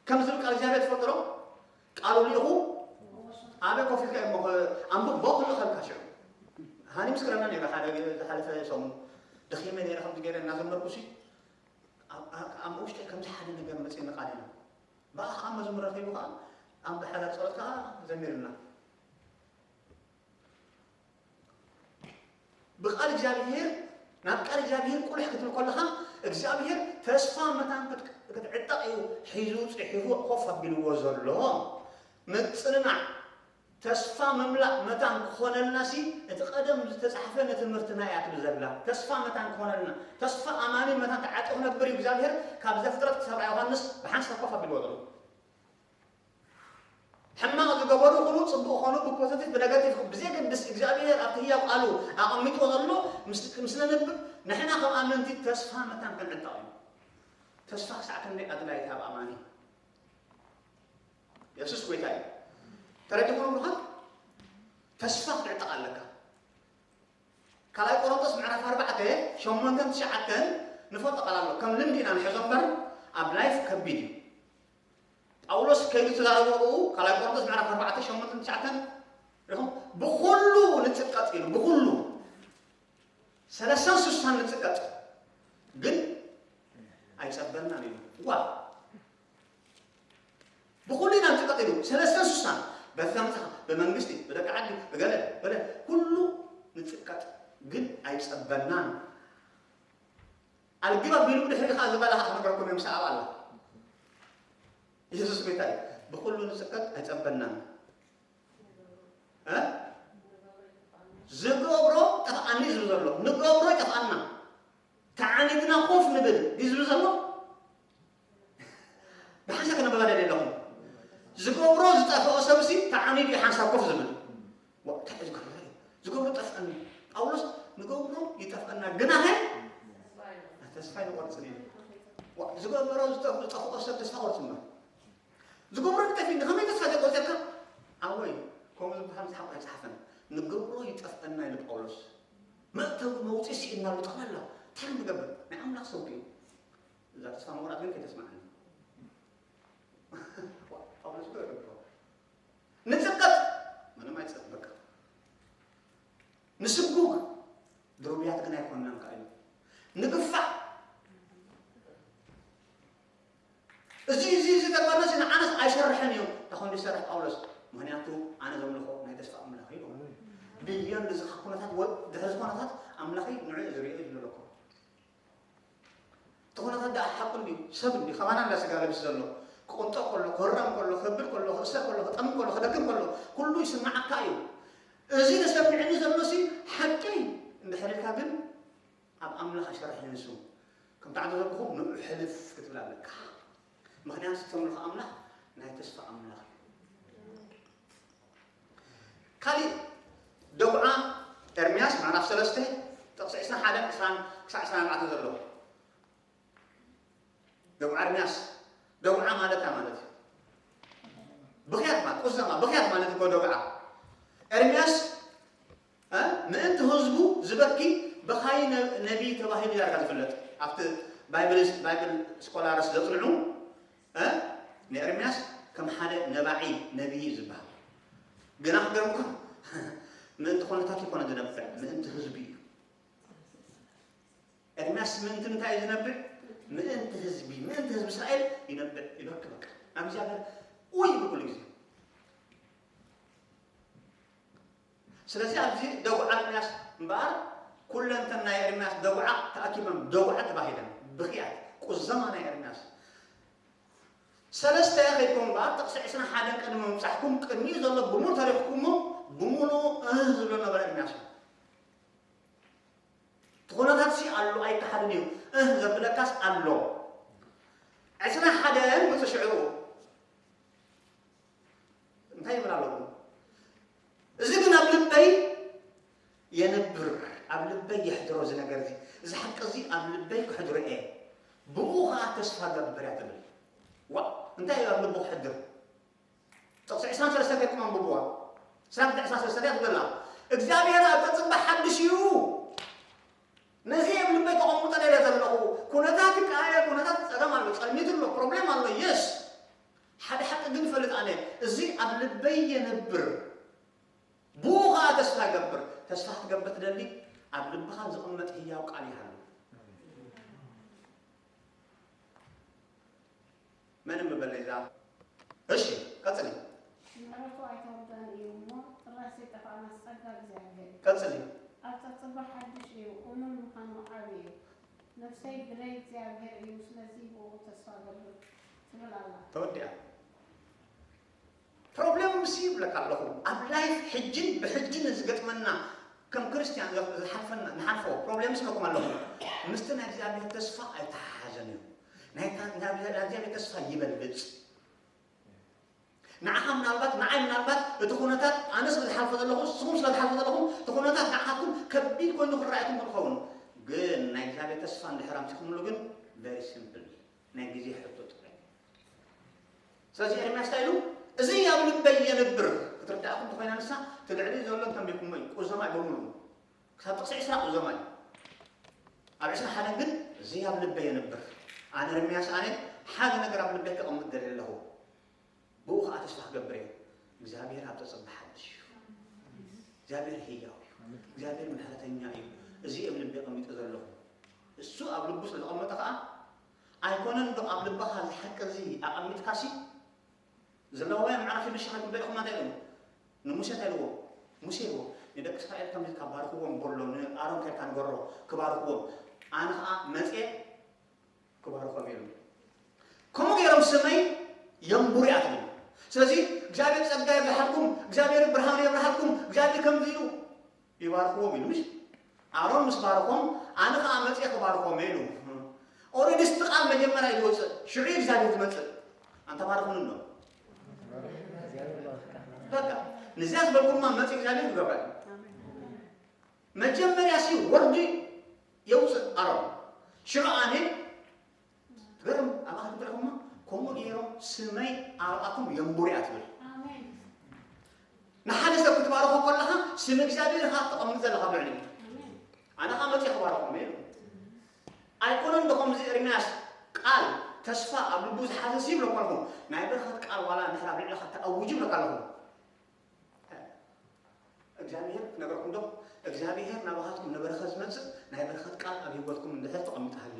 ከም ዝብል ቃል እግዚኣብሔር ትፈልጡ ዶ? ቃሉ ልኢኹ ኣበይ ኮፍ ኢልካ እሞ ኣንብቦ ክልእኸልካ ሽዑ። ሃኒ ምስክረና ነይራ ሓደ ግዜ ዝሓለፈ ሰሙን ደኺመ ነይረ ከምዚ ገይረ እናዘመርኩ ሲ ኣብ ኣብ- ኣብ ውሽጠይ ከምዚ ሓደ ነገር መጺእኒ ቃል ኢሉ። ብኣ ከዓ መዝሙር ረኺቡ ከዓ ኣብ ሓዳር ጸሎት ከዓ ዘሚርና። ብቃል እግዚኣብሔር ናብ ቃል እግዚኣብሔር ቁልሕ ክትብል ከለኻ እግዚኣብሔር ተስፋ መታን ክት- ክትዕጠቕ እዩ ሒዙ ጽሒፉ ኮፍ ኣቢልዎ ዘሎ። ምጽንናዕ ተስፋ ምምላእ መታን ክኾነልናሲ እቲ ቀደም ዝተጻሕፈ ንትምህርትና እያ ትብል ዘላ። ተስፋ መታን ክኾነልና፣ ተስፋ ኣማኒ መታን ተዓጢቑ ክነብር እዩ እግዚኣብሔር። ካብ ዘፍጥረት ክሳብ ዮሃንስ ብሓንሳብ ኮፍ ኣቢልዎ ዘሎ። ሕማቕ ዝገበሩ ይኹኑ ጽቡቕ ኾኑ ብፖዘቲቭ ብነጋቲቭ ብዘየገድስ እግዚኣብሔር ኣብቲ ህያው ቃሉ ኣቐሚጥዎ ዘሎ ምስ ነንብብ ንሕና ከም ኣመንቲ ተስፋ መታን ክንዕጠቕ እዩ። ተስፋ ክሳዕ ክንደይ ኣድላይታ ኣብ ኣማኒ የሱስ ጎይታ እዩ። ተረዲኹም ብሩኻት? ተስፋ ክትዕጠቕ ኣለካ። ካልኣይ ቆሮንቶስ ምዕራፍ ኣርባዕተ ሸሞንተን ትሽዓተን ንፈልጦ ቃል ኣሎ። ከም ልምዲ ኢና ንሕዞ እምበር ኣብ ላይፍ ከቢድ እዩ። ጳውሎስ ከይዱ ተዛረቦ ኣብኡ ካልኣይ ቆሮንቶስ ምዕራፍ ኣርባዕተ ሸሞንተን ትሽዓተን ሪኹም ብኹሉ ንጽቀጥ ኢሉ ብኹሉ ሰለሳን ስሳን ንጽቀጥ ግን ኣይጸበናን ኢሉ። ዋ ብኹሉ ኢና ንጽቀጥ ኢሉ ሰለስተን ስሳን በዛ መጽሓ ብመንግስቲ ብደቂ ዓዲ ብገለ በለ ኩሉ ንጽቀጥ ግን ኣይጸበናን። ኣልግብ ኣቢሉ ብድሕሪ ከኣ ዝበላ ከኣ ክነግረኩም እዮም ሰዓብ ኣላ ኢየሱስ ጎይታ እዩ። ብኹሉ ንጽቀጥ ኣይጸበናን። እ? ዝገብሮ ጠፍኣኒ ዝብል ዘሎ ንገብሮ ይጠፍኣና ተዓኒድና ኮፍ ንብል ድዩ ዝብል ዘሎ? ብሓንሳብ ክነበባ ደልየ ኣለኹ። ዝገብሮ ዝጠፍኦ ሰብሲ ተዓኒዱ እዩ ሓንሳብ ኮፍ ዝብል። ዋ፣ እንታይ እዩ ዝገብሮ? ዝገብሮ ጠፍኣኒ። ጳውሎስ ንገብሮ ይጠፍኣና ግናኸ ተስፋ ይቆርጽን እዩ። ዋ፣ ዝገበሮ ዝጠፍ- ዝጠፍኦ ሰብ ተስፋ ቆርጽ እምበር ዝገብሮ ይጠፍእ እንዲ ከመይ ተስፋ ዘይቆርጸካ? ኣወይ፣ ከምኡ ዝበሃል መጽሓፍ ኣይጸሓፈን። ንገብሮ ይጠፍኣና ኢሉ ጳውሎስ። መእተዊ መውጽኢ ስኢንናሉ ጠቕላላ እንታይ ክንገብር? ናይ ኣምላኽ ሰውዲ እዩ። እዛ ተስፋ ምቑራጽ ግን ከይተስምዓኒ። ዋ፣ ጳውሎስ እኮ ይረድኦ። ንጽቀጥ ምንም ኣይጸቅጥ በቃ። ንስጉግ ድሩብያት ግን ኣይኮንናን ከኣ እዩ። ንግፋዕ እዚ እዚ እዚ ተግባርና እዚ ንዓናስ ኣይሰርሕን እዩ። እንታይ ኮይኑ ዝሰርሕ ጳውሎስ? ምክንያቱ ኣነ ዘምልኾ ናይ ተስፋ ኣምላኽ እዩ። ብየን እዚ ኩነታት ወ- ድሕሪ እዚ ኩነታት ኣምላኸይ ንዑ ዝርእዮ እዩ ዝብለለኩ። እቲ ኩነታት ደኣ ሓቁ እንድዩ፣ ሰብ እንድዩ፣ ከማና እንዳ ስጋ ለቢሱ ዘሎ። ክቕንጦ ከሎ፣ ክህረም ከሎ፣ ክብል ከሎ፣ ክእሰር ከሎ፣ ክጠም ከሎ፣ ክደክም ከሎ፣ ኩሉ ይስምዓካ እዩ። እዚ ተሰሚዕኒ ዘሎሲ ሓቂ እንድሕር ኢልካ ግን ኣብ ኣምላኽ ኣይሰርሕን ንሱ። ከምቲ ዓዘዘኩኹም ንዑ ሕልፍ ክትብል ኣለካ። ምኽንያቱ ተምልኾ ኣምላኽ ናይ ተስፋ ኣምላኽ እዩ። ካሊእ ደጉዓ ኤርምያስ ምዕራፍ ሰለስተ ጥቕሲ ዕስራን ሓደን ዕስራን ክሳብ ዕስራን ኣርባዕተን ዘሎ ደጉዓ ኤርምያስ ደጉዓ ማለት እንታይ ማለት እዩ? ብኽያት ማለት ቁዘማ ብኽያት ማለት እኮ ደጉዓ ኤርምያስ እ ምእንቲ ህዝቡ ዝበኪ በኻይ ነ- ነቢይ ተባሂሉ ዳርጋ ዝፍለጥ ኣብቲ ባይብል ባይብል ስኮላርስ ዘፅንዑ እ ንኤርምያስ ከም ሓደ ነባዒ ነቢይ እዩ ዝበሃል። ግና ክገርምኩም ምእንቲ ኩነታት ይኮነ ዝነብዕ ምእንቲ ህዝቢ እዩ። ኤርምያስ ምእንቲ እንታይ እዩ ዝነብዕ? ምእንቲ ህዝቢ ምእንቲ ህዝቢ እስራኤል ይነብዕ ይበኪ በቃ ናብ እግዚኣብሔር ኡይ ይብል ኩሉ ግዜ። ስለዚ ኣብዚ ደጉዓ ኤርምያስ እምበኣር ኩለንተን ናይ ኤርምያስ ደጉዓ ተኣኪበን ደጉዓ ተባሂለን ብኽያት ቁዘማ ናይ ኤርምያስ ሰለስተ ከይድኩም እምበኣር ጥቕሲ ዕስራን ሓደን ቅድሚ ምብጻሕኩም ቅድሚኡ ዘሎ ብሙሉ ተሪኽኩሞ ብሙሉ እህ ዝብሎ ነበረ ኤርምያስ እዩ። እቲ ኩነታት ሲ ኣሎ ኣይከሓድን እዩ እህ ዘብለካስ ኣሎ ዕስራን ሓደን ምጽ ሽዑ እንታይ ይብል ኣለኹ? እዚ ግን ኣብ ልበይ የንብር፣ ኣብ ልበይ የሕድሮ እዚ ነገር እዚ፣ እዚ ሓቂ እዚ ኣብ ልበይ ክሕድሮ እየ፣ ብኡ ኸዓ ተስፋ ገብር እያ ትብል። ዋ እንታይ እዩ ኣብ ልቡ ክሕድር? ጥቕሲ ዕስራን ሰለስተን ከይድኩም ኣንብብዋ። ዕስራን ክልተ ዕስራን ሰለስተን እያ ትብለና። እግዚኣብሔር ኣብ ተጽበ ሓድሽ እዩ። ነዚ ኣብ ልበይ ከቐምጦ ደለ ዘለኹ ኩነታት ይቀያየር፣ ኩነታት ጸገም ኣሎ፣ ጸልሚት ኣሎ፣ ፕሮብሌም ኣሎ። የስ ሓደ ሓቂ ግን ይፈልጥ ኣነ እዚ ኣብ ልበይ የንብር። ብኡ ኸዓ ተስፋ ይገብር። ተስፋ ክትገብር ትደሊ ኣብ ልብኻ ዝቕመጥ ህያው ቃል ይሃሉ። መን ምበለ እዛ እሺ ቀጽሊ። ምሕረቱ ኣይተወደኣን እዩ እሞ ጥራይ ዘይጠፋእናስ ጸጋ እግዚኣብሔር እዩ። ቀጽሊ። ኣብ ጸጽባ ሓድሽ እዩ እሙን ምዃኑ ዓቢ እዩ። ነፍሰይ ግደይ እግዚኣብሔር እዩ ስለዚ ብኡ ተስፋ ገብር ትብል ኣላ። ተወዲኣ። ፕሮብሌምስ ይብለካ ኣለኹ። ኣብ ላይፍ ሕጅን ብሕጂ ንዝገጥመና ከም ክርስትያን ዝሓልፈና ንሓልፎ ፕሮብሌምስ ይብለኩም ኣለኹ። ምስቲ ናይ እግዚኣብሔር ተስፋ ኣይተሓሓዘን እዩ። ናይ እግዚኣብሔር ተስፋ ይበልጽ። ንዓኻ ምናልባት ንዓይ ምናልባት እቲ ኩነታት ኣነ ስለ ዝሓልፎ ዘለኹ ንስኹም ስለ ዝሓልፎ ዘለኹም እቲ ኩነታት ንዓኻትኩም ከቢድ ኮይኑ ክረኣየኩም ክኸውን፣ ግን ናይ እግዚኣብሔር ተስፋ እንድሕር ኣምሲኹምሉ ግን very simple ናይ ግዜ ሕቶ ጥራይ። ስለዚ ኤርምያስ እንታይ ኢሉ? እዚ ኣብ ልበይ የንብር ክትርዳእኩም እንተኮይና ንሳ እቲ ልዕሊ ዘሎ እንተንቢብኩሞ እዩ ቁዘማ እዩ በሙሉ ክሳብ ጥቕሲ ዕስራ ቁዘማ እዩ። ኣብ ዕስራ ሓደን ግን እዚ ኣብ ልበይ የንብር ኣነ ኤርምያስ ኣነ ሓደ ነገር ኣብ ልበይ ከቐምጥ ደልየ ኣለኹ። ብኡ ከዓ ተስፋ ክገብር እየ። እግዚኣብሔር ኣብ ተፅበ ሓድሽ እዩ። እግዚኣብሔር ህያው እዩ። እግዚኣብሔር ምሕረተኛ እዩ። እዚ እብ ልቢ ኣቐሚጠ ዘለኹ እሱ ኣብ ልቡ ስለ ዘቐመጠ ከዓ ኣይኮነን ዶ ኣብ ልብኻ እዚ ሓቂ እዚ ኣቐሚጥካሲ ዘለዋውያን ምዕራፍ ሽዱሽተ ክበልኹም እንታይ ኢሎም ንሙሴ እንታይ ኢልዎ? ሙሴ ኢልዎ ንደቂ እስራኤል ከምዚ ኢልካ ባርክዎም በሎ ንኣሮን ከይድካ ንገሮ ክባርክዎም ኣነ ከዓ መፅየ ክባርኾም ኢሉ። ከምኡ ገይሮም ስመይ የንቡሩ እያ ትብል። ስለዚ እግዚኣብሔር ጸጋ የብዝሓልኩም፣ እግዚኣብሔር ብርሃኑ የብርሃልኩም፣ እግዚኣብሔር ከምዚ ኢሉ ይባርኽዎም ኢሉ። ምሽ ኣሮን ምስ ባርኾም ኣነ ከዓ መፅየ ክባርኾም እየ ኢሉ። ኦረዲ ስቲ ቃል መጀመርያ እዩ ዝወፅእ፣ ሽዑ እዩ እግዚኣብሔር ዝመፅእ። ኣንታ ባርኹን ኣሎ በቃ ንዚያ ዝበልኩማ መፅእ እግዚኣብሔር ይገብራ እዩ። መጀመርያ ሲ ወርዲ የውፅእ ኣሮን ሽዑ ኣነ ትገርም ኣባኻ ክትብለኹማ ከምኡ ገይሮም ስመይ ኣብኣቶም የንቡር እያ ትብል። ንሓደ ሰብ ክትባርኾ ከለኻ ስም እግዚኣብሔር ኢኻ ተቐምጥ ዘለኻ ብልዕሊ ኣነ ኻ መፅእ ክባርኾም ኢሉ ኣይኮነን ዶ ከምዚ ኤርምያስ ቃል ተስፋ ኣብ ልቡ ዝሓዘ ሲ ይብለኩም ኣለኹ ናይ በረኸት ቃል ዋላ እንድሕር ኣብ ልዕለኻ ተኣውጅ ይብለካ ኣለኹ እግዚኣብሔር ክነግረኩም ዶ እግዚኣብሔር ናባኻትኩም ንበረኸት ዝመፅእ ናይ በረኸት ቃል ኣብ ህይወትኩም እንድሕር ተቐሚጥሃሉ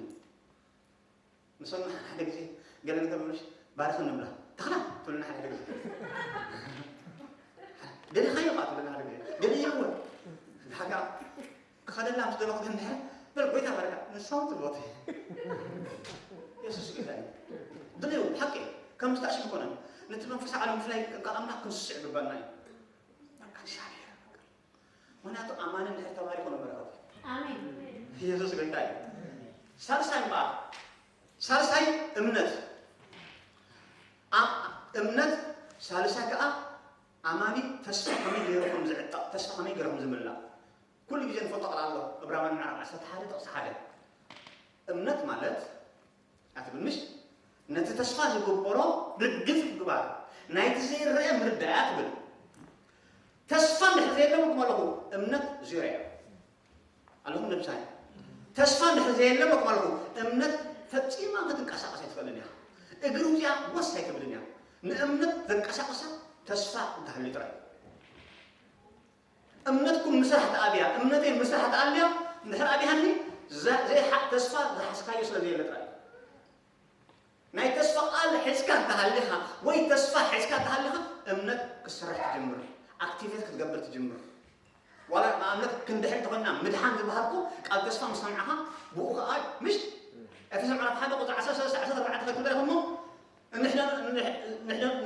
ንሰምና ሓደ ግዜ ገለ ነገር ምሽ ባርኸን ንብላ ተኽላ ትብልና ሓደ ግዜ ደሊኻዮ ኸዓ ትብልና ሓደ ግዜ ደሊኻዮ ሓጋ ክኸደላ ምስ ደለኹ እንድሕር በል ጎይታ በረካ ንሳውን ትብሎት የሱስ ጌታ እዩ ድልዩ ሓቂ ከም ዝታሽ ይኮነን ነቲ መንፈስ ዓለም ብፍላይ ኣምላኽ ክንስስዕ ይግባና እዩ እግዚኣብሔር ምክንያቱ ኣማኒ እንድሕር ተባሪኹ ንበረኸት ኣሜን። ኢየሱስ ጎይታ እዩ። ሳልሳይ እምበኣር ሳልሳይ እምነት ኣ- እምነት ሳልሳይ ከዓ ኣማኒ ተስፋ ከመይ ገይሩ ከም ዝዕጠቕ ተስፋ ከመይ ገይሩ ከም ዝምላእ ኩሉ ግዜ ንፈልጦ ቃል ኣሎ። እብራውያን ምዕራፍ ዓሰርተ ሓደ ጥቕሲ ሓደ እምነት ማለት ኣትብል ምሽ ነቲ ተስፋ ዝግበሮ ርግጽ ምግባር ናይቲ ዘይረአ ምርዳእ እያ ትብል። ተስፋ እንድሕር ዘየለ መኩም ኣለኹ እምነት ዜሮ እያ ኣለኹም ነብሳይ ተስፋ እንድሕር ዘየለ መኩም ኣለኹ እምነት ፈጺማ ክትንቀሳቀስ ኣይትኽእልን እያ። እግሪ ውፅያ ወስ ኣይትብልን እያ። ንእምነት ዘንቀሳቅሳ ተስፋ እንተሃልዩ ጥራይ እምነትኩም ምስራሕ ተኣብያ እምነተይ ምስራሕ ተኣልያ እንድሕር ኣብያኒ ዘይሓቅ ተስፋ ዝሓስካዮ ስለ ዘየለ ጥራይ ናይ ተስፋ ቃል ሒዝካ እንተሃሊኻ ወይ ተስፋ ሒዝካ እንተሃሊኻ እምነት ክስራሕ ትጅምር ኣክቲቬት ክትገብር ትጅምር ዋላ ንኣብነት ክንድሕን እንተኾይና ምድሓን ዝበሃልኩ ቃል ተስፋ ምስ ሰምዓኻ ብኡ ከዓ ምሽ ኤፌሶን ምዕራፍ ሓደ ቁፅሪ ዓሰርተ ሰለስተ ዓሰርተ ኣርባዕተ ከክንደረኹሞ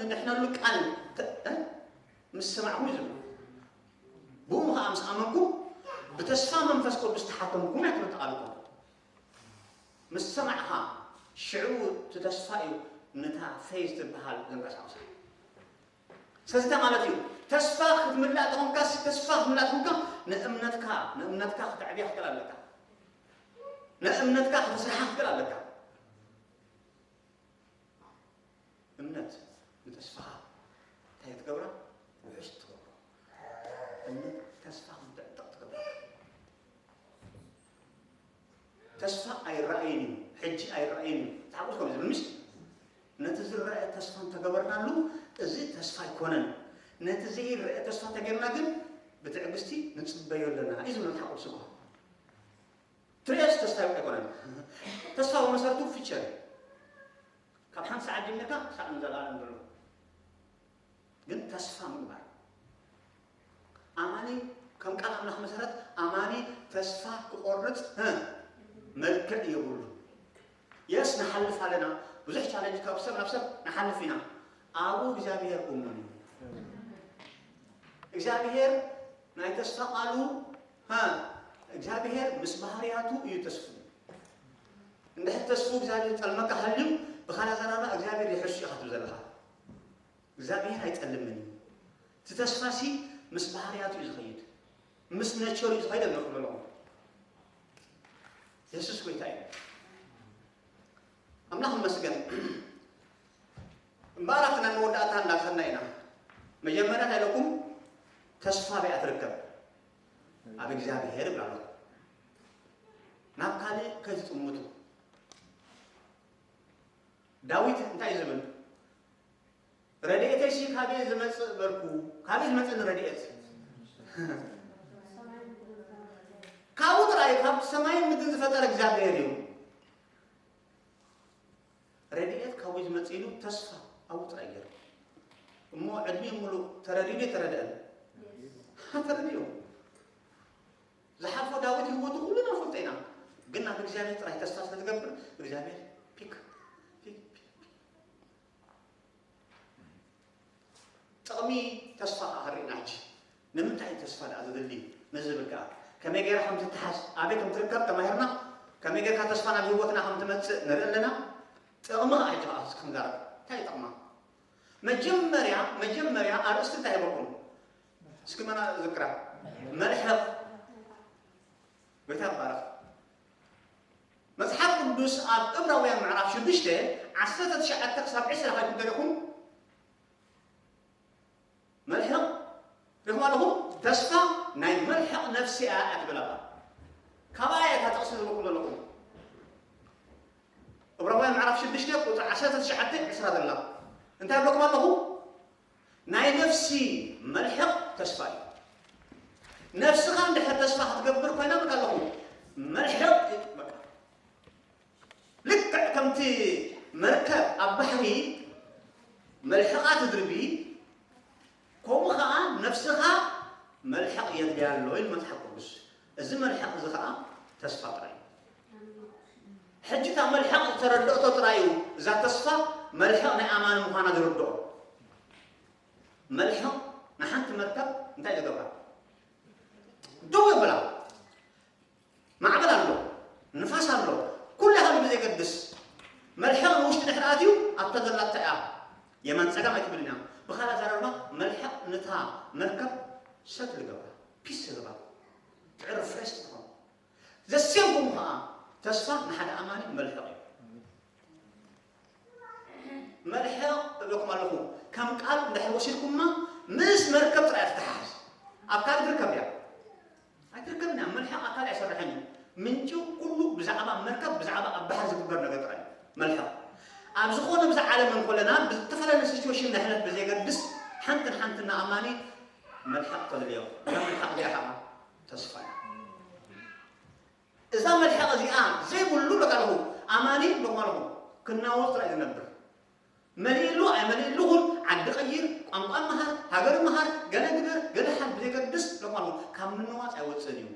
ንሕነሉ ቃል ምስ ሰማዕኹም እዩ ዝብሉ ብኡ ከዓ ምስ ኣመንኩም ብተስፋ መንፈስ ቅዱስ ተሓተምኩም እያ ትብል ቃል እኮ ምስ ሰማዕኻ ሽዑ እቲ ተስፋ እዩ ነታ ፌዝ ትበሃል ዘንቀሳቕሳ ስለዚ እንታይ ማለት እዩ ተስፋ ክትምላእ ተኾንካ ተስፋ ክትምላእ ተኾንካ ንእምነትካ ንእምነትካ ክተዕብያ ክትክእል ኣለካ ንእምነትካ ከተስርሓ ክትክእል ኣለካ እምነት ንተስፋኻ እንታይ ትገብራ? ውሑስ ትገብሮ። እምነት ተስፋ ከም ትዕጠቕ ትገብራ። ተስፋ ኣይረኣይን እዩ፣ ሕጂ ኣይረኣይን እዩ። ተሓጎስ ከም ዝብል ምሽ ነቲ ዝረአ ተስፋ እንተገበርናሉ እዚ ተስፋ ኣይኮነን። ነቲ ዘይረአ ተስፋ እንተገርና ግን ብትዕግስቲ ንጽበዮ ኣለና እዩ ዝብል ተሓጎስ እኮ። ትርኤስ ተስፋ ኣይኮነን። ተስፋ ብመሰረቱ ፊቸር እዩ። ካብ ሓንቲ ሰዓት ጀሚርካ ክሳዕ ንዘለኣለም ዘሎ ግን ተስፋ ምግባር ኣማኒ ከም ቃል ኣምላኽ መሰረት ኣማኒ ተስፋ ክቆርፅ መልክዕ የብሉ የስ ንሓልፍ ኣለና ብዙሕ ቻለንጅ ካብ ሰብ ናብ ሰብ ንሓልፍ ኢና ኣብኡ እግዚኣብሔር እሙን እዩ እግዚኣብሔር ናይ ተስፋ ቃሉ፣ ሃ፣ እግዚኣብሔር ምስ ባህርያቱ እዩ ተስፉ። እንድሕር ተስፉ እግዚኣብሔር ጸልመካ ሃልዩ፣ ብኻልእ ኣዘራርባ እግዚኣብሔር ይሕሹ ኢኻ ትብል ዘለኻ። እግዚኣብሔር ኣይጸልምን እዩ። እቲ ተስፋሲ ምስ ባህርያቱ እዩ ዝኸይድ። ምስ ነቸሩ እዩ ዝኸይድ። ኣብ ንኽብሎ ኣለኹ። የሱስ ጎይታ እዩ። ኣምላኽ ይመስገን። እምበኣር ኣብቲ ናይ መወዳእታ እንዳኸድና ኢና። መጀመርያ እንታይ ኢለኩም? ተስፋ ኣበይ እያ ትርከብ? ኣብ እግዚኣብሔር እብላ ኣለኹ። ናብ ካልእ ከይትጥምቱ። ዳዊት እንታይ እዩ ዝብል? ረድኤተይሲ ካበይ ዝመጽእ በልኩ። ካበይ ዝመጽእኒ ረድኤት? ካብኡ ጥራይ፣ ካብ ሰማይን ምድርን ዝፈጠረ እግዚኣብሔር እዩ። ረድኤት ካብኡ ዝመጽእ ኢሉ ተስፋ ኣብኡ ጥራይ ገይሩ። እሞ ዕድሚኡ ሙሉእ ተረድዩ ዶ ኣይተረድአን? ተረድዩ። ዝሓልፎ ዳዊት ህይወቱ ኩልና ንፈልጦ ኢና። ግን ናብ እግዚኣብሔር ጥራይ ተስፋ ስለ ዝገብር እግዚኣብሔር ፒክ፣ ፒክ፣ ፒክ፣ ፒክ። ጥቕሚ ተስፋ ከኣ ርኢና ሕጂ። ንምንታይ እዩ ተስፋ ደኣ ዘድሊ ንዝብል ከኣ፣ ከመይ ጌርካ ከም ትተሓዝ፣ ኣበይ ከም ትርከብ ተማሂርና፣ ከመይ ጌርካ ተስፋ ናብ ህይወትና ከም ትመጽእ ንርኢ ኣለና። ጥቕሚ ከኣ ሕጂ ከኣ እስኪ ክንዛረብ። እንታይ እዩ ጥቕማ? መጀመርያ፣ መጀመርያ ኣርእስቲ እንታይ ሂበኩም? እስኪ መና ዝክራ? መልሕቕ። ጎይታ ይባረኽ። መጽሓፍ ቅዱስ ኣብ ዕብራውያን ምዕራፍ ሽዱሽተ፣ ዓሰርተ ትሽዓተ ክሳብ ዕስራ ከይድኩም ተሪኹም፣ መልሕቕ ሪኹም ኣለኹም? ተስፋ ናይ መልሕቕ ነፍሲ እያ እያ ትብል ኣላ። ካብኣ እያ እታ ጥቕሲ ዝብልኩም ዘለኹም። ዕብራውያን ምዕራፍ ሽዱሽተ ቁጽሪ ዓሰርተ ትሽዓተ ዕስራ ዘላ። እንታይ ብለኩም ኣለኹ? ናይ ነፍሲ መልሕቕ ተስፋ እዩ። ነፍስኻ እንድሕር ተስፋ ክትገብር ኮይና፣ በቃ ኣለኹ። መልሕቕ፣ በቃ። ልክዕ ከምቲ መርከብ ኣብ ባሕሪ መልሕቓ ትድርቢ፣ ከምኡ ኸዓ ነፍስኻ መልሕቕ የድልያ ኣሎ ኢሉ መጽሓፍ ቅዱስ። እዚ መልሕቕ እዚ ኸዓ ተስፋ ጥራይ እዩ። ሕጂ እታ መልሕቕ ዝተረድኦቶ ጥራይ እዩ እዛ ተስፋ መልሕቕ ናይ ኣማኒ ምዃና ዝርድኦ። መልሕቕ ንሓንቲ መርከብ እንታይ ዝገብራ? ደው የብላ። ማዕበል ኣሎ፣ ንፋስ ኣሎ፣ ኩሉ ይሃሉ ብዘየገድስ፣ መልሕቕ ንውሽጢ ድሕሪ ኣትዩ ኣብታ ዘላታ እያ የማን ጸጋም ኣይትብልን እያ። ብኻልእ ኣዘራርባ መልሕቕ ነታ መርከብ ሰትል ይገብራ፣ ፒስ ይገብራ፣ ትዕርፍ፣ ሬስት ትኾን። ዘሴም ከምኡ ኸዓ ተስፋ ንሓደ ኣማኒ መልሕቕ እዩ። መልሕቕ እብለኩም ኣለኹ፣ ከም ቃል እንድሕር ወሲድኩማ ምስ መርከብ ጥራይ እያ ትተሓሓዝ። ኣብ ካልእ ትርከብ እያ? ኣይትርከብን እያ። መልሕቕ ኣብ ካልእ ኣይሰርሕን እዩ። ምንጪ ኩሉ ብዛዕባ መርከብ፣ ብዛዕባ ኣብ ባሕሪ ዝግበር ነገር ጥራይ እዩ። መልሕቕ ኣብ ዝኾነ ብዛ ዓለም እንኮለና ብዝተፈላለየ ሲቹዌሽን ነሕለፍ ብዘየገድስ ሓንቲ ንሓንቲ እናኣማኒ መልሕቕ ተድልዮ። እዛ መልሕቕ እዚኣ ኸዓ ተስፋ እያ። እዛ መልሕቕ እዚኣ ዘይብሉ በቃ ኣለኹ ኣማኒ በቃ ኣለኹ ክናወጽ ጥራይ ዝነብር። መሊእሉ ኣይመሊእሉ ኩን ዓዲ ቀይር፣ ቋንቋ መሃር፣ ሃገር መሃር፣ ገለ ግበር፣ ገለ ሓል ብዘይገድስ በቃ ኣለኹ ካብ ምንዋጽ ኣይወጽእን እዩ።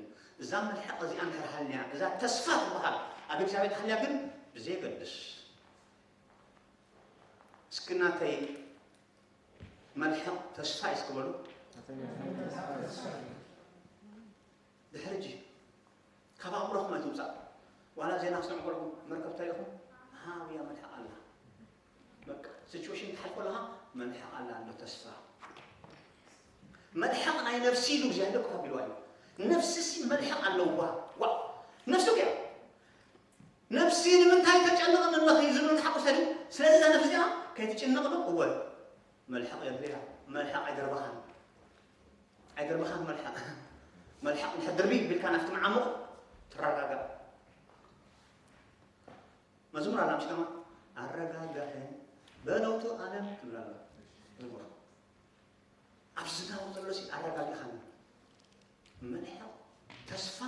እዛ መልሕቕ እዚኣ እንድሕር ሃልያ፣ እዛ ተስፋ ትበሃል ኣብ እግዚኣብሔር ሃልያ ግን ብዘይገድስ። እስኪ ናተይ መልሕቕ ተስፋ እዩ እስኪ በሉ። ድሕሪ ሕጂ ካብ ኣእምሮኹም ኣይትውጻእ። ዋላ ዜና ክሰምዑ ከለኹም መርከብ እንታይ ኢኹም? ሃውያ መልሕቕ ኣላ። በቃ ሲቹዌሽን ትሓልፎ ኣለኻ፣ መልሕቕ ኣላ ኣሎ ተስፋ። መልሕቕ ናይ ነፍሲ ኢሉ እግዚኣብሔር ኮፍ ኣቢልዋ እዩ። ነፍስሲ መልሕቕ ኣለዋ። ዋው! ነፍሲ እኮ እያ። ነፍሲ ንምንታይ ተጨንቕን ኣለኺ ዝብል ሓቁ ሰዲ። ስለዚ እዛ ነፍሲ እዚኣ ከይትጭነቕ ዶ? እወ። መልሕቕ የድልያ። መልሕቕ ኣይደርበኻን። ኣይደርበኻን መልሕቕ። መልሕቕ እንድሕር ድርቢ ቢልካ ናብቲ መዓሙቕ ትረጋጋእ። መዝሙር ኣላ ምሽ ከማ ኣረጋጋኸን በነውቱ ዓለም ትብል ኣላ። መዝሙር። ኣብ ዝናቡ ዘሎ ሲ ኣረጋጊኻኒ። መልሕቕ ተስፋ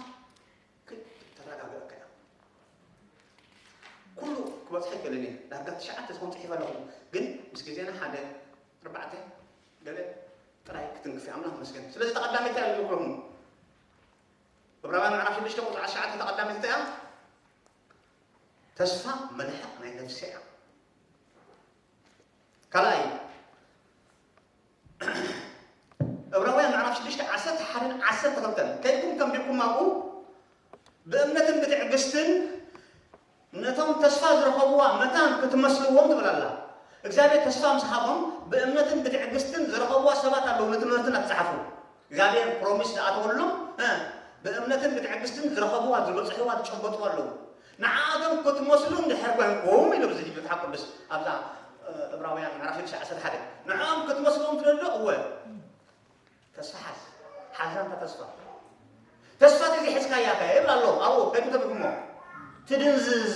ክትረጋግኣካ እያ። ኩሉ ክበጽሐ ይክእልን እየ። ዳርጋ ትሽዓተ ዝኾን ጽሒፈ ኣለኹ። ግን ምስ ግዜና ሓደ ኣርባዕተ ገለ ጥራይ ክትንክፍ እያ። ኣምላኽ ይመስገን። ስለዚ ተቐዳሚት እያ ዝብለኩም። ዕብራውያን ምዕራፍ ሽዱሽተ ቁጽሪ ዓሰርተ ትሽዓተ ተቐዳሚት እንታይ እያ? ተስፋ መልሕቕ ናይ ነፍሲ እያ። ካልኣይ፣ ዕብራውያን ምዕራፍ ከይድኩም ተንቢብኩም ኣብኡ ብእምነትን ብትዕግስትን ነቶም ተስፋ ዝረኸብዋ መታን ክትመስልዎም ትብል ኣላ። እግዚኣብሔር ተስፋ ምስ ሃቦም ብእምነትን ብትዕግስትን ዝረኸብዋ ሰባት ኣለዉ፣ ንትምህርትን ኣትፅሓፉ። እግዚኣብሔር ፕሮሚስ ዝኣተወሎም እ፣ ብእምነትን ብትዕግስትን ዝረኸብዋ፣ ዝበፅሕዋ፣ ዝጨበጥዋ ኣለዉ። ንዓኣቶም ክትመስሉ እንድሕር ኮንኩም ኢሉ እዚ መጽሓፍ ቅዱስ ኣብዛ እ፣ ዕብራውያን ምዕራፍ ሽዱሽተ ዓሰርተ ሓደ ንዕኦም ክትመስልዎም ትደልዮ እወ ተስፋ ሓዝ። ሓዛንታ ተስፋ። ተስፋ ተዘይሒዝካያ ከ ይብል ኣሎ። ኣብኡ ከይዱ ተብኩሞ። ትድንዝዝ።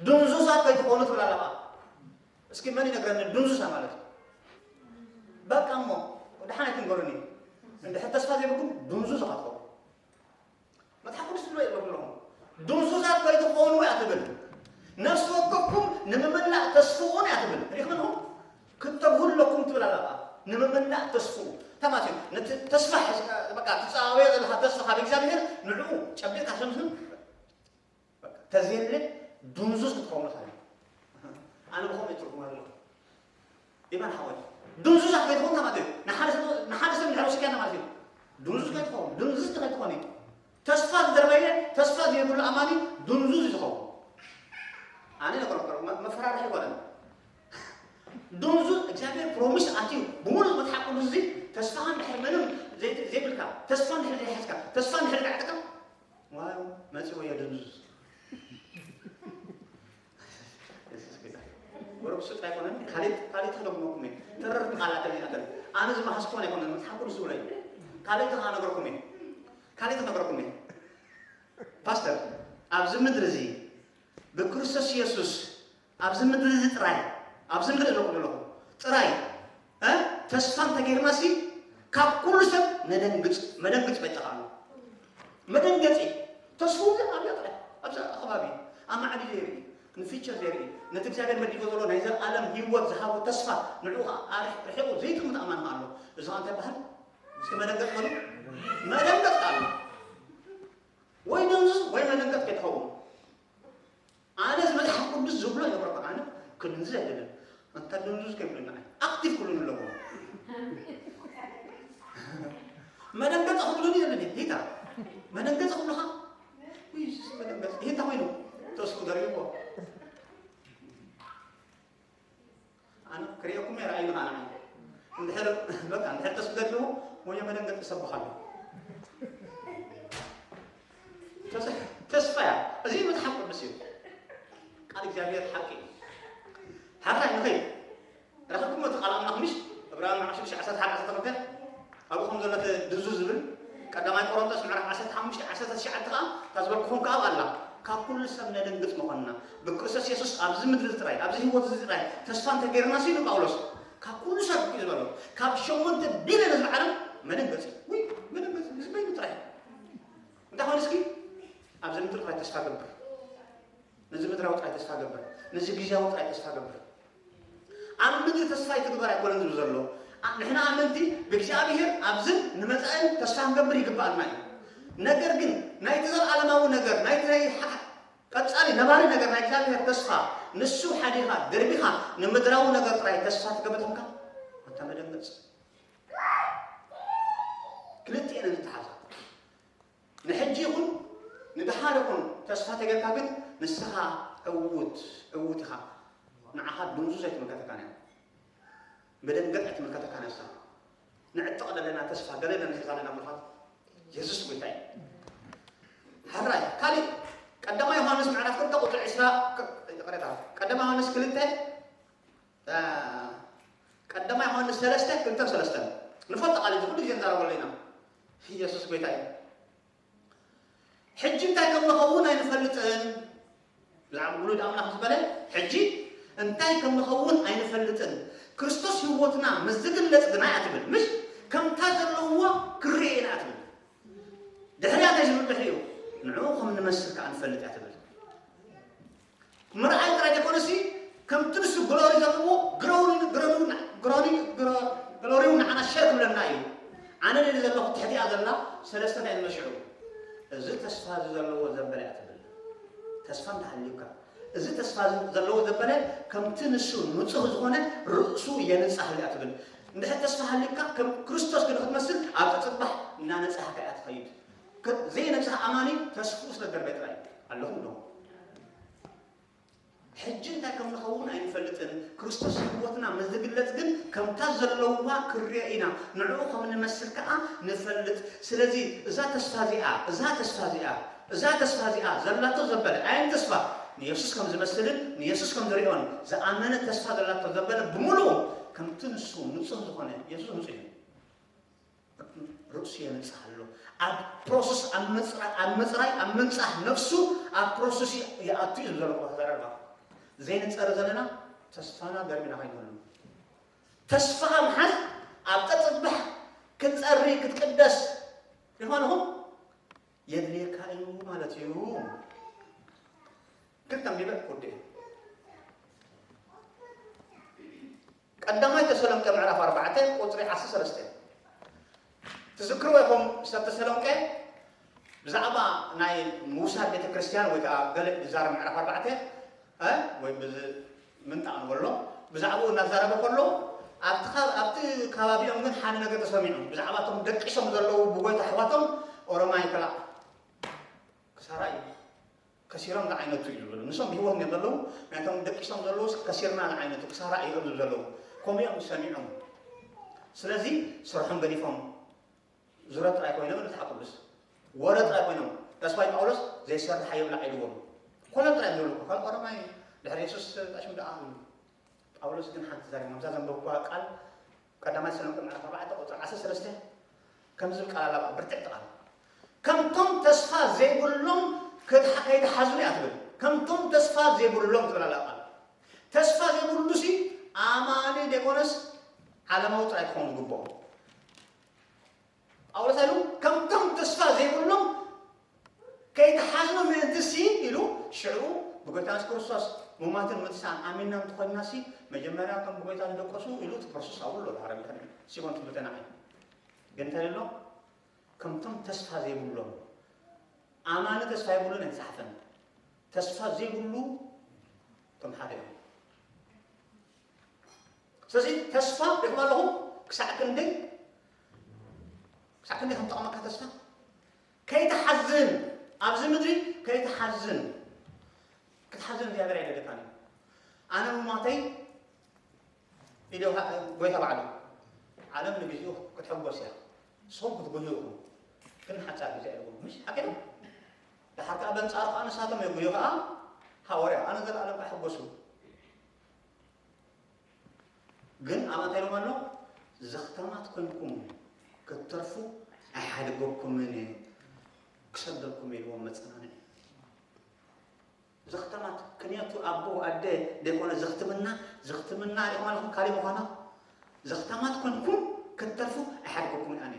ድንዙዛት ከይትኾኑ ትብል ኣለኻ። እስኪ መን ይነግረኒ ድንዙዛ ማለት እዩ? በቃ እሞ፣ ደሓን ኣይትንገሩኒ። እንድሕር ተስፋ ዘይብልኩም ድንዙዝ ኢኻ ትኸውን። መጽሓፍ ቅዱስ ዝብሎ የብለኩም ኣለኹም። ድንዙዛት ከይትኾኑ እያ ትብል። ነፍሲ ወከፍኩም ንምምላእ ተስፍኡ እያ ትብል። ሪኢኹም ኣለኹም? ክትተግሁ ኣለኩም ትብል ኣላ። ንምምላእ ተስፍኡ። ተማቴ፣ ነቲ ተስፋ ሒዝካ፣ በቃ፣ ትጻወዮ ዘለኻ ተስፋ ካብ እግዚኣብሔር ንዕኡ ጨቢጥካ ሸምሽም፣ በቃ፣ ተዘየለ ድንዙዝ ክትኸውን ኢኻ። ኣነ ብኸምኡ እየ ትርጉማ ዘለኹ። ኢማን ሓወይ፣ ድንዙዝ ከይትኸውን ማለት እዩ። ንሓደ ሰብ፣ ንሓደ ሰብ እንድሕር ወሲድካዮ ማለት እዩ። ድንዙዝ ከይትኸውን፣ ድንዙዝ ከይትኾኒ። ተስፋ ዝደርበየ፣ ተስፋ ዘይብሉ ኣማኒ ድንዙዝ እዩ ዝኸውን። ኣነ ይነግረኩም፣ መ-፣ መፈራርሒ ኣይኮነን። ድንዙዝ እግዚኣብሔር ፕሮሚስ ኣትዩ፣ ብምሉእ መጽሓፍ ቅዱስ እዚ ተስፋኻ እንድሕር ምንም ዘይ-፣ ዘይብልካ፣ ተስፋ እንድሕር ዘይሓዝካ፣ ተስፋ እንድሕር ዝዓጠካ፣ ዋው፣ መጺዎ እየ ድንዙዝ። የሱስ ጌታ። ወረብ ስጥ ኣይኮነን፣ ካልእ፣ ካልእ ተደግመኩም እየ። ተረርቲ ቃላት እየ ኣተን። ኣነ ዝመሃዝኮን ኣይኮነን፣ መጽሓፍ ቅዱስ ዝብሎ እዩ። ካልእ ተኸነገርኩም እየ። ካልእ ተነገርኩም እየ። ፓስተር፣ ኣብዚ ምድሪ እዚ ብክርስቶስ የሱስ ኣብዚ ምድሪ እዚ ጥራይ፣ ኣብዚ ምድሪ ዘለኹም ዘለኹም ጥራይ እ፣ ተስፋ እንተገይርናሲ ካብ ኩሉ ሰብ ነደንግጽ፣ መደንግጽ በይተኻ ኣሎ። መደንገጺ ተስፉ ኣብዚ ኣብያ ጥራይ፣ ኣብዚ ከባቢ ኣማዕቢሉ የርኢ፣ ንፊቸር የርኢ፣ ነቲ እግዚኣብሔር መዲቦ ዘሎ ናይ ዘለኣለም ህይወት ዝሃቦ ተስፋ ንዕኡ ኸዓ ኣርሕ-፣ ርሒቑ ዘይጥምት ኣማን ኣሎ። እዚ ኸዓ እንታይ ይበሃል? እስኪ መደንገጽ በሉ። መደንገጽ ኣሎ። ወይ ድንዙዝ ወይ መደንገጽ ከይትኸውን። ኣነ እዚ መጽሓፍ ቅዱስ ዝብሎ ይነግረካ፣ ኣነ ክድንዝዝ ኣይደልን። ኣንታ ድንዙዝ ከይብለና፣ ኣክቲቭ ክብሉኒ ኣለዎም። መደንገጽ ክብሉኒ የለን፣ ጌታ። መደንገጽ ክብሉኻ፣ ውይ፣ መደንገጽ፣ ጌታ ኮይኑ፣ ተስፉ ደሪብዎ። ኣነ ክርእየኩም እየ፣ ራእይ ንኻና። እንድሕር፣ በቃ፣ እንድሕር ተስፉ ደሊዎ፣ ወዮ መደንገጽ ይሰብኻሉ። ተስ-፣ ተስፋ እያ። እዚ መጽሓፍ ቅዱስ እዩ። ቃል እግዚኣብሔር ሓቂ እዩ። ሓራይ ንኸይድ። ረኸብኩም እቲ ቃል ኣምላኽ ምሽ? ዕብራውያን ምዕራፍ ሽዱሽተ ዓሰርተ ሓደ ዓሰርተ ክልተ ኣብኡ ከም ዘሎ እቲ ድንዙዝ ዝብል ቀዳማይ ቆሮንቶስ ምዕራፍ ዓሰርተ ሓሙሽተ ዓሰርተ ትሽዓተ ከኣ እታ ዝበልኩኹም ከኣ ኣብኣ ኣላ። ካብ ኩሉ ሰብ ነደንግጽ ምዃንና ብክርስቶስ የሱስ ኣብዚ ምድሪ እዚ ጥራይ፣ ኣብዚ ህይወት እዚ ጥራይ ተስፋ እንተገይርና ሲሉ ጳውሎስ፣ ካብ ኩሉ ሰብ እዩ ዝበሎ። ካብ ሸሞንተ ቢልዮን ህዝቢ ዓለም መደንገጽ እዩ። ውይ፣ መደንገጽ ህዝበይ ጥራይ። እንታይ ኮይኑ እስኪ ኣብዚ ምድሪ ጥራይ ተስፋ ገብር። ነዚ ምድራዊ ጥራይ ተስፋ ገብር። ነዚ ግዝያዊ ጥራይ ተስፋ ገብር። ኣብ ምድሪ ተስፋ ይትግበር ኣይኮነን ዝብል ዘሎ። ኣ-፣ ንሕና ኣመንቲ ብእግዚኣብሔር ኣብዝን ንመጻእን ተስፋ ክንገብር ይግብኣና እዩ። ነገር ግን ናይቲ ዘለዓለማዊ ነገር፣ ናይቲ ናይ ሓ-፣ ቀጻሊ ነባሪ ነገር ናይ እግዚኣብሔር ተስፋ ንሱ ሓዲኻ ደርቢኻ ንምድራዊ ነገር ጥራይ ተስፋ ትገብር ተኾንካ፣ ኣንታ መደንገጽ። ክልቲኤን እየን ዝተሓዛ። ንሕጂ ይኹን ንደሓር ይኹን ተስፋ ተገርካ ግን ንስኻ ዕዉት፣ ዕዉት ኢኻ። ንዓኻ ድንዙዝ ኣይትምልከተካን እያ። መደንገጥ ኣይትምልከተካን እያ ንስኻ። ንዕጠቕ ዘለና ተስፋ ገለ ኢና ንሕዝ ኣለና ምዃን የሱስ ጎይታ እዩ። ሕራይ፣ ካሊእ ቀዳማይ ዮሃንስ ምዕራፍ ክልተ ቁጽሪ ዕስራ፣ ቅ-፣ ይቕሬታ፣ ቀዳማይ ዮሃንስ ክልተ፣ እ፣ ቀዳማይ ዮሃንስ ሰለስተ፣ ክልተን ሰለስተን። ንፈልጦ ቃል እዩ፣ ኩሉ ግዜ ንዛረበሉ ኢና። የሱስ ጎይታ እዩ። ሕጂ እንታይ ከም ንኸውን ኣይንፈልጥን። ብዛዕባ ውሉድ ኣምላኽ ዝበለ፣ ሕጂ እንታይ ከም ንኸውን ኣይንፈልጥን። ክርስቶስ ህይወትና ምስ ዝግለጽ ግና እያ ትብል። ምሽ ከምታ ዘለውዋ ክርኤ ኢና እያ ትብል። ድሕሪያ እንታይ ዝብል ድሕሪኡ? ንዕኡ ከም ንመስል ከኣ ንፈልጥ እያ ትብል። ምርኣይ ጥራይ ዘይኮነሲ፣ ከምቲ ንሱ ግሎሪ ዘለዎ ግሮሪ-፣ ግሮሪ-፣ ግሮሪ-፣ ግሮ-፣ ግሎሪው ንዓና ሸር ክብለና እዩ። ኣነ ደሊ ዘለኹ ትሕቲኣ ዘላ ሰለስተ እንታይ ዝመሽዑ? እዚ ተስፋ እዚ ዘለዎ ዘበለ እያ ትብል። ተስፋ እንተሃልዩካ፣ እዚ ተስፋ እዚ ዘለዎ ዘበለ ከምቲ ንሱ ንጹህ ዝኾነ ርእሱ የንጽሃሉ እያ ትብል። እንድሕር ተስፋ ሃልዩካ ከም ክርስቶስ ግን ክትመስል ኣብ ጽባሕ እናነጻህካ እያ ትኸይድ። ከ-፣ ዘይነጽህ ኣማኒ ተስፍኡ ስለ ደርበ ጥራይ ኣለኹም ዶ? ሕጂ እንታይ ከም ንኸውን ኣይንፈልጥን። ክርስቶስ ህይወትና ምስ ዝግለጽ ግን ከምታ ዘለዋ ክንሪኦ ኢና። ንዕኡ ከም ንመስል ከኣ ንፈልጥ። ስለዚ እዛ ተስፋ እዚኣ፣ እዛ ተስፋ እዚኣ፣ እዛ ተስፋ እዚኣ ዘላቶ ዘበለ፣ ኣየን ተስፋ ንየሱስ ከም ዝመስልን ንየሱስ ከም ዝሪኦን ዝኣመነ ተስፋ ዘላቶ ዘበለ ብምሉኡ ከምቲ ንሱ ንጹህ ዝኾነ የሱስ ንጹህ እዩ። ርእሱ የንጽህ ኣሎ። ኣብ ፕሮሰስ፣ ኣብ ምጽራ-፣ ኣብ ምጽራይ፣ ኣብ ምንጻህ ነፍሱ ኣብ ፕሮሰስ ይኣቱ እዩ ዘሎ ተዛረባ። ዘይንጸረ ዘለና ተስፋና ደርቢና ከይንህሉ። ተስፋኻ ምሓዝ ኣብ ተጽብሕ ክትጸሪ ክትቅደስ ይኾንኹም የድልየካ እዩ ማለት እዩ። ክልተ ሚበ ኩዴ ቀዳማይ ተሰሎንቄ ምዕራፍ ኣርባዕተ ቁጽሪ ዓሰርተ ሰለስተ ትዝክርዎ ኢኹም። ሰብ ተሰሎንቄ ብዛዕባ ናይ ምውሳድ ቤተ ክርስቲያን ወይ ከዓ ገለ ዝዛረብ ምዕራፍ ኣርባዕተ፣ እ፣ ወይ ብዚ ምንጣቕ ንበሎ፣ ብዛዕባኡ እናዛረበ ከሎ ኣብቲ ካ-፣ ኣብቲ ከባቢኦም ግን ሓደ ነገር ተሰሚዑ። ብዛዕባ እቶም ደቂሶም ዘለዉ ብጎይታ ኣሕዋቶም ኦሮማይ ክላእ ክሳራ እዩ። ከሲሮም ዝዓይነቱ እዩ ዝብሉ። ንሶም ብህይወት እዮም ዘለዉ፣ ናይቶም ደቂሶም ዘለዉ ከሲርና ዝዓይነቱ ክሳራ እዮም ዝብሉ ዘለዉ። ከምኡ እዮም ሰሚዖም። ስለዚ ስርሖም ገዲፎም ዙረት ጥራይ ኮይኖም፣ መጽሓፍ ቅዱስ ወረ ጥራይ ኮይኖም፣ ተስፋይ ጳውሎስ ዘይሰርሕ ኣይብላዕ ኢልዎም። ኮሎም ጥራይ እዮም ዝብሉ። ካልእ ኦሮማይ ድሕሪ የሱስ ጠሽም ደኣ ጳውሎስ ግን ሓንቲ ዛሪቦም፣ እዛ ዘንበብኩዋ ቃል ቀዳማይ ተሰሎንቄ ምዕራፍ ኣርባዕተ ቁጽሪ ዓሰርተ ሰለስተ ከም ዝብል ቃል ኣላ፣ ብርትዕቲ ቃል። ከምቶም ተስፋ ዘይብሎም ክትሓ-፣ ከይትሓዝኑ እያ ትብል። ከምቶም ተስፋ ዘይብሎም ትብል ኣላ ቃል። ተስፋ ዘይብሉሲ ኣማኒ ደይኮነስ ዓለማዊ ጥራይ ክኸውን ዝግብኦ። ጳውሎስ ኢሉ ከምቶም ተስፋ ዘይብሎም ከይትሓዝኑ ምእንትሲ ኢሉ፣ ሽዑ ብጎይታ የሱስ ክርስቶስ ሙማትን ምትሳን ኣሚንና እንተኾይንናሲ፣ መጀመርያ ከም ብጎይታ ዝደቀሱ ኢሉ እቲ ፕሮሰስ ኣብኡ ኣሎ። ሃረም ከ ሲሞን ትምህርተና እዩ። ግን እንታይ ኣሎ? ከምቶም ተስፋ ዘይብሎም፣ ኣማኒ ተስፋ የብሉን ኣይተጻሕፈን። ተስፋ ዘይብሉ እቶም ሓደ እዮም። ስለዚ ተስፋ ሪኹም ኣለኹም ክሳዕ ክንደይ፣ ክሳዕ ክንደይ ከም ጠቕመካ ተስፋ ከይትሓዝን፣ ኣብዚ ምድሪ ከይትሓዝን፣ ክትሓዝን እግዚኣብሔር ኣይደልካን እዩ። ኣነ ምማተይ ኢዶ ጎይታ ባዕሉ፣ ዓለም ንግዚኡ ክትሕጎስ እያ፣ ንስኹም ክትጉህዩ ኢኹም፣ ግን ሓጻር ግዜ ኣለዎ። ምሽ ሓቂ ነው። ደሓር ከኣ በንጻሩ ከኣ ንሳቶም የጉህዩ ከኣ ሃዋርያ፣ ኣነ ዘለኣለም ከኣ ሕጎሱ። ግን ኣብ እንታይ ኢሎም ኣሎ? ዘኽተማት ኮንኩም ክትተርፉ ኣይሓድገኩምን፣ ክሰደልኩም ኢልዎም መጸናንዒ። ዘኽተማት ክንያቱ ኣቦ ኣደ ደይኮነ ዘኽትምና፣ ዘኽትምና ሪኹም ኣለኹም ካልእ ምዃና። ዘኽተማት ኮንኩም ክትተርፉ ኣይሓድገኩምን ኣነ።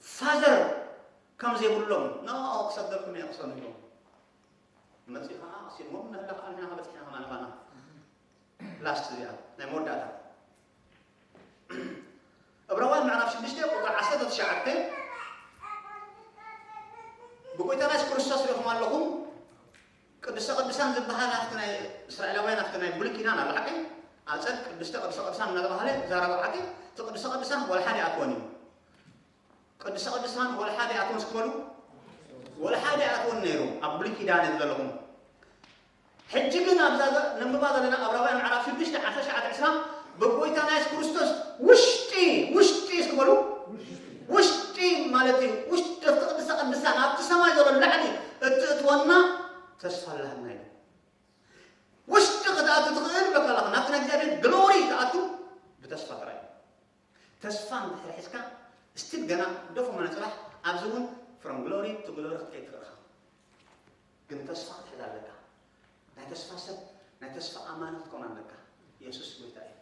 ፋዘር ከም ዘይብሎም፣ ኖ፣ ክሰደልኩም እየ ክሰኑ ኢሎም። መጺኡ ኸዓ ኣቕሲንዎም፣ ንህላ ኸዓ ንሕና ኸዓ በጺሕና ኸማን ኻና። ላስት እዚኣ፣ ናይ መወዳእታ። ዕብራውያን ምዕራፍ ሽዱሽተ ቁጽሪ ዓሰርተ ትሽዓተ፣ ብጎይታና የሱስ ክርስቶስ ሪኹም ኣለኹም። ቅድስተ ቅዱሳን ዝበሃል ኣብቲ ናይ እስራኤላውያን፣ ኣብቲ ናይ ብሉይ ኪዳን ኣሎ ሓቂ? ኣብ ጸድ ቅድስተ ቅዱሰ ቅዱሳን እናተባህለ ይዛረብ ሓቂ? እቲ ቅድስተ ቅዱሳን ወላ ሓደ ኣይኣትወን እዩ። ቅድስተ ቅዱሳን ወላ ሓደ ኣይኣትወን እስኪ በሉ። ወላ ሓደ ኣይኣትወን ነይሩ ኣብ ብሉይ ኪዳን እዩ ዘለኹም። ሕጂ ግን ኣብዛ ዘ-፣ ነንብባ ዘለና ዕብራውያን ምዕራፍ ሽዱሽተ ዓሰርተ ትሽዓተ ዕስራ ብጎይታና የሱስ ክርስቶስ ውሽጢ፣ ውሽጢ እስኪ በሉ። ውሽጢ ማለት እዩ። ውሽጢ ኣብቲ ቅድስተ ቅዱሳን ኣብቲ ሰማይ ዘሎ ላዕሊ እትእትወና ተስፋ ኣለና እዩ። ውሽጢ ክትኣቱ ትኽእል በቃ ኣለኻ። ናብቲ ናይ እግዚኣብሔር ግሎሪ ትኣቱ ብተስፋ ጥራይ። ተስፋ እንድሕር ሒዝካ ስቲል ገና ደፎ መነ ጽባሕ ኣብዚ እውን from glory to glory ክትከይድ ትኽእል ኢኻ። ግን ተስፋ ክትሕዝ ኣለካ። ናይ ተስፋ ሰብ፣ ናይ ተስፋ ኣማኒ ክትከውን ኣለካ። የሱስ ጎይታ እዩ።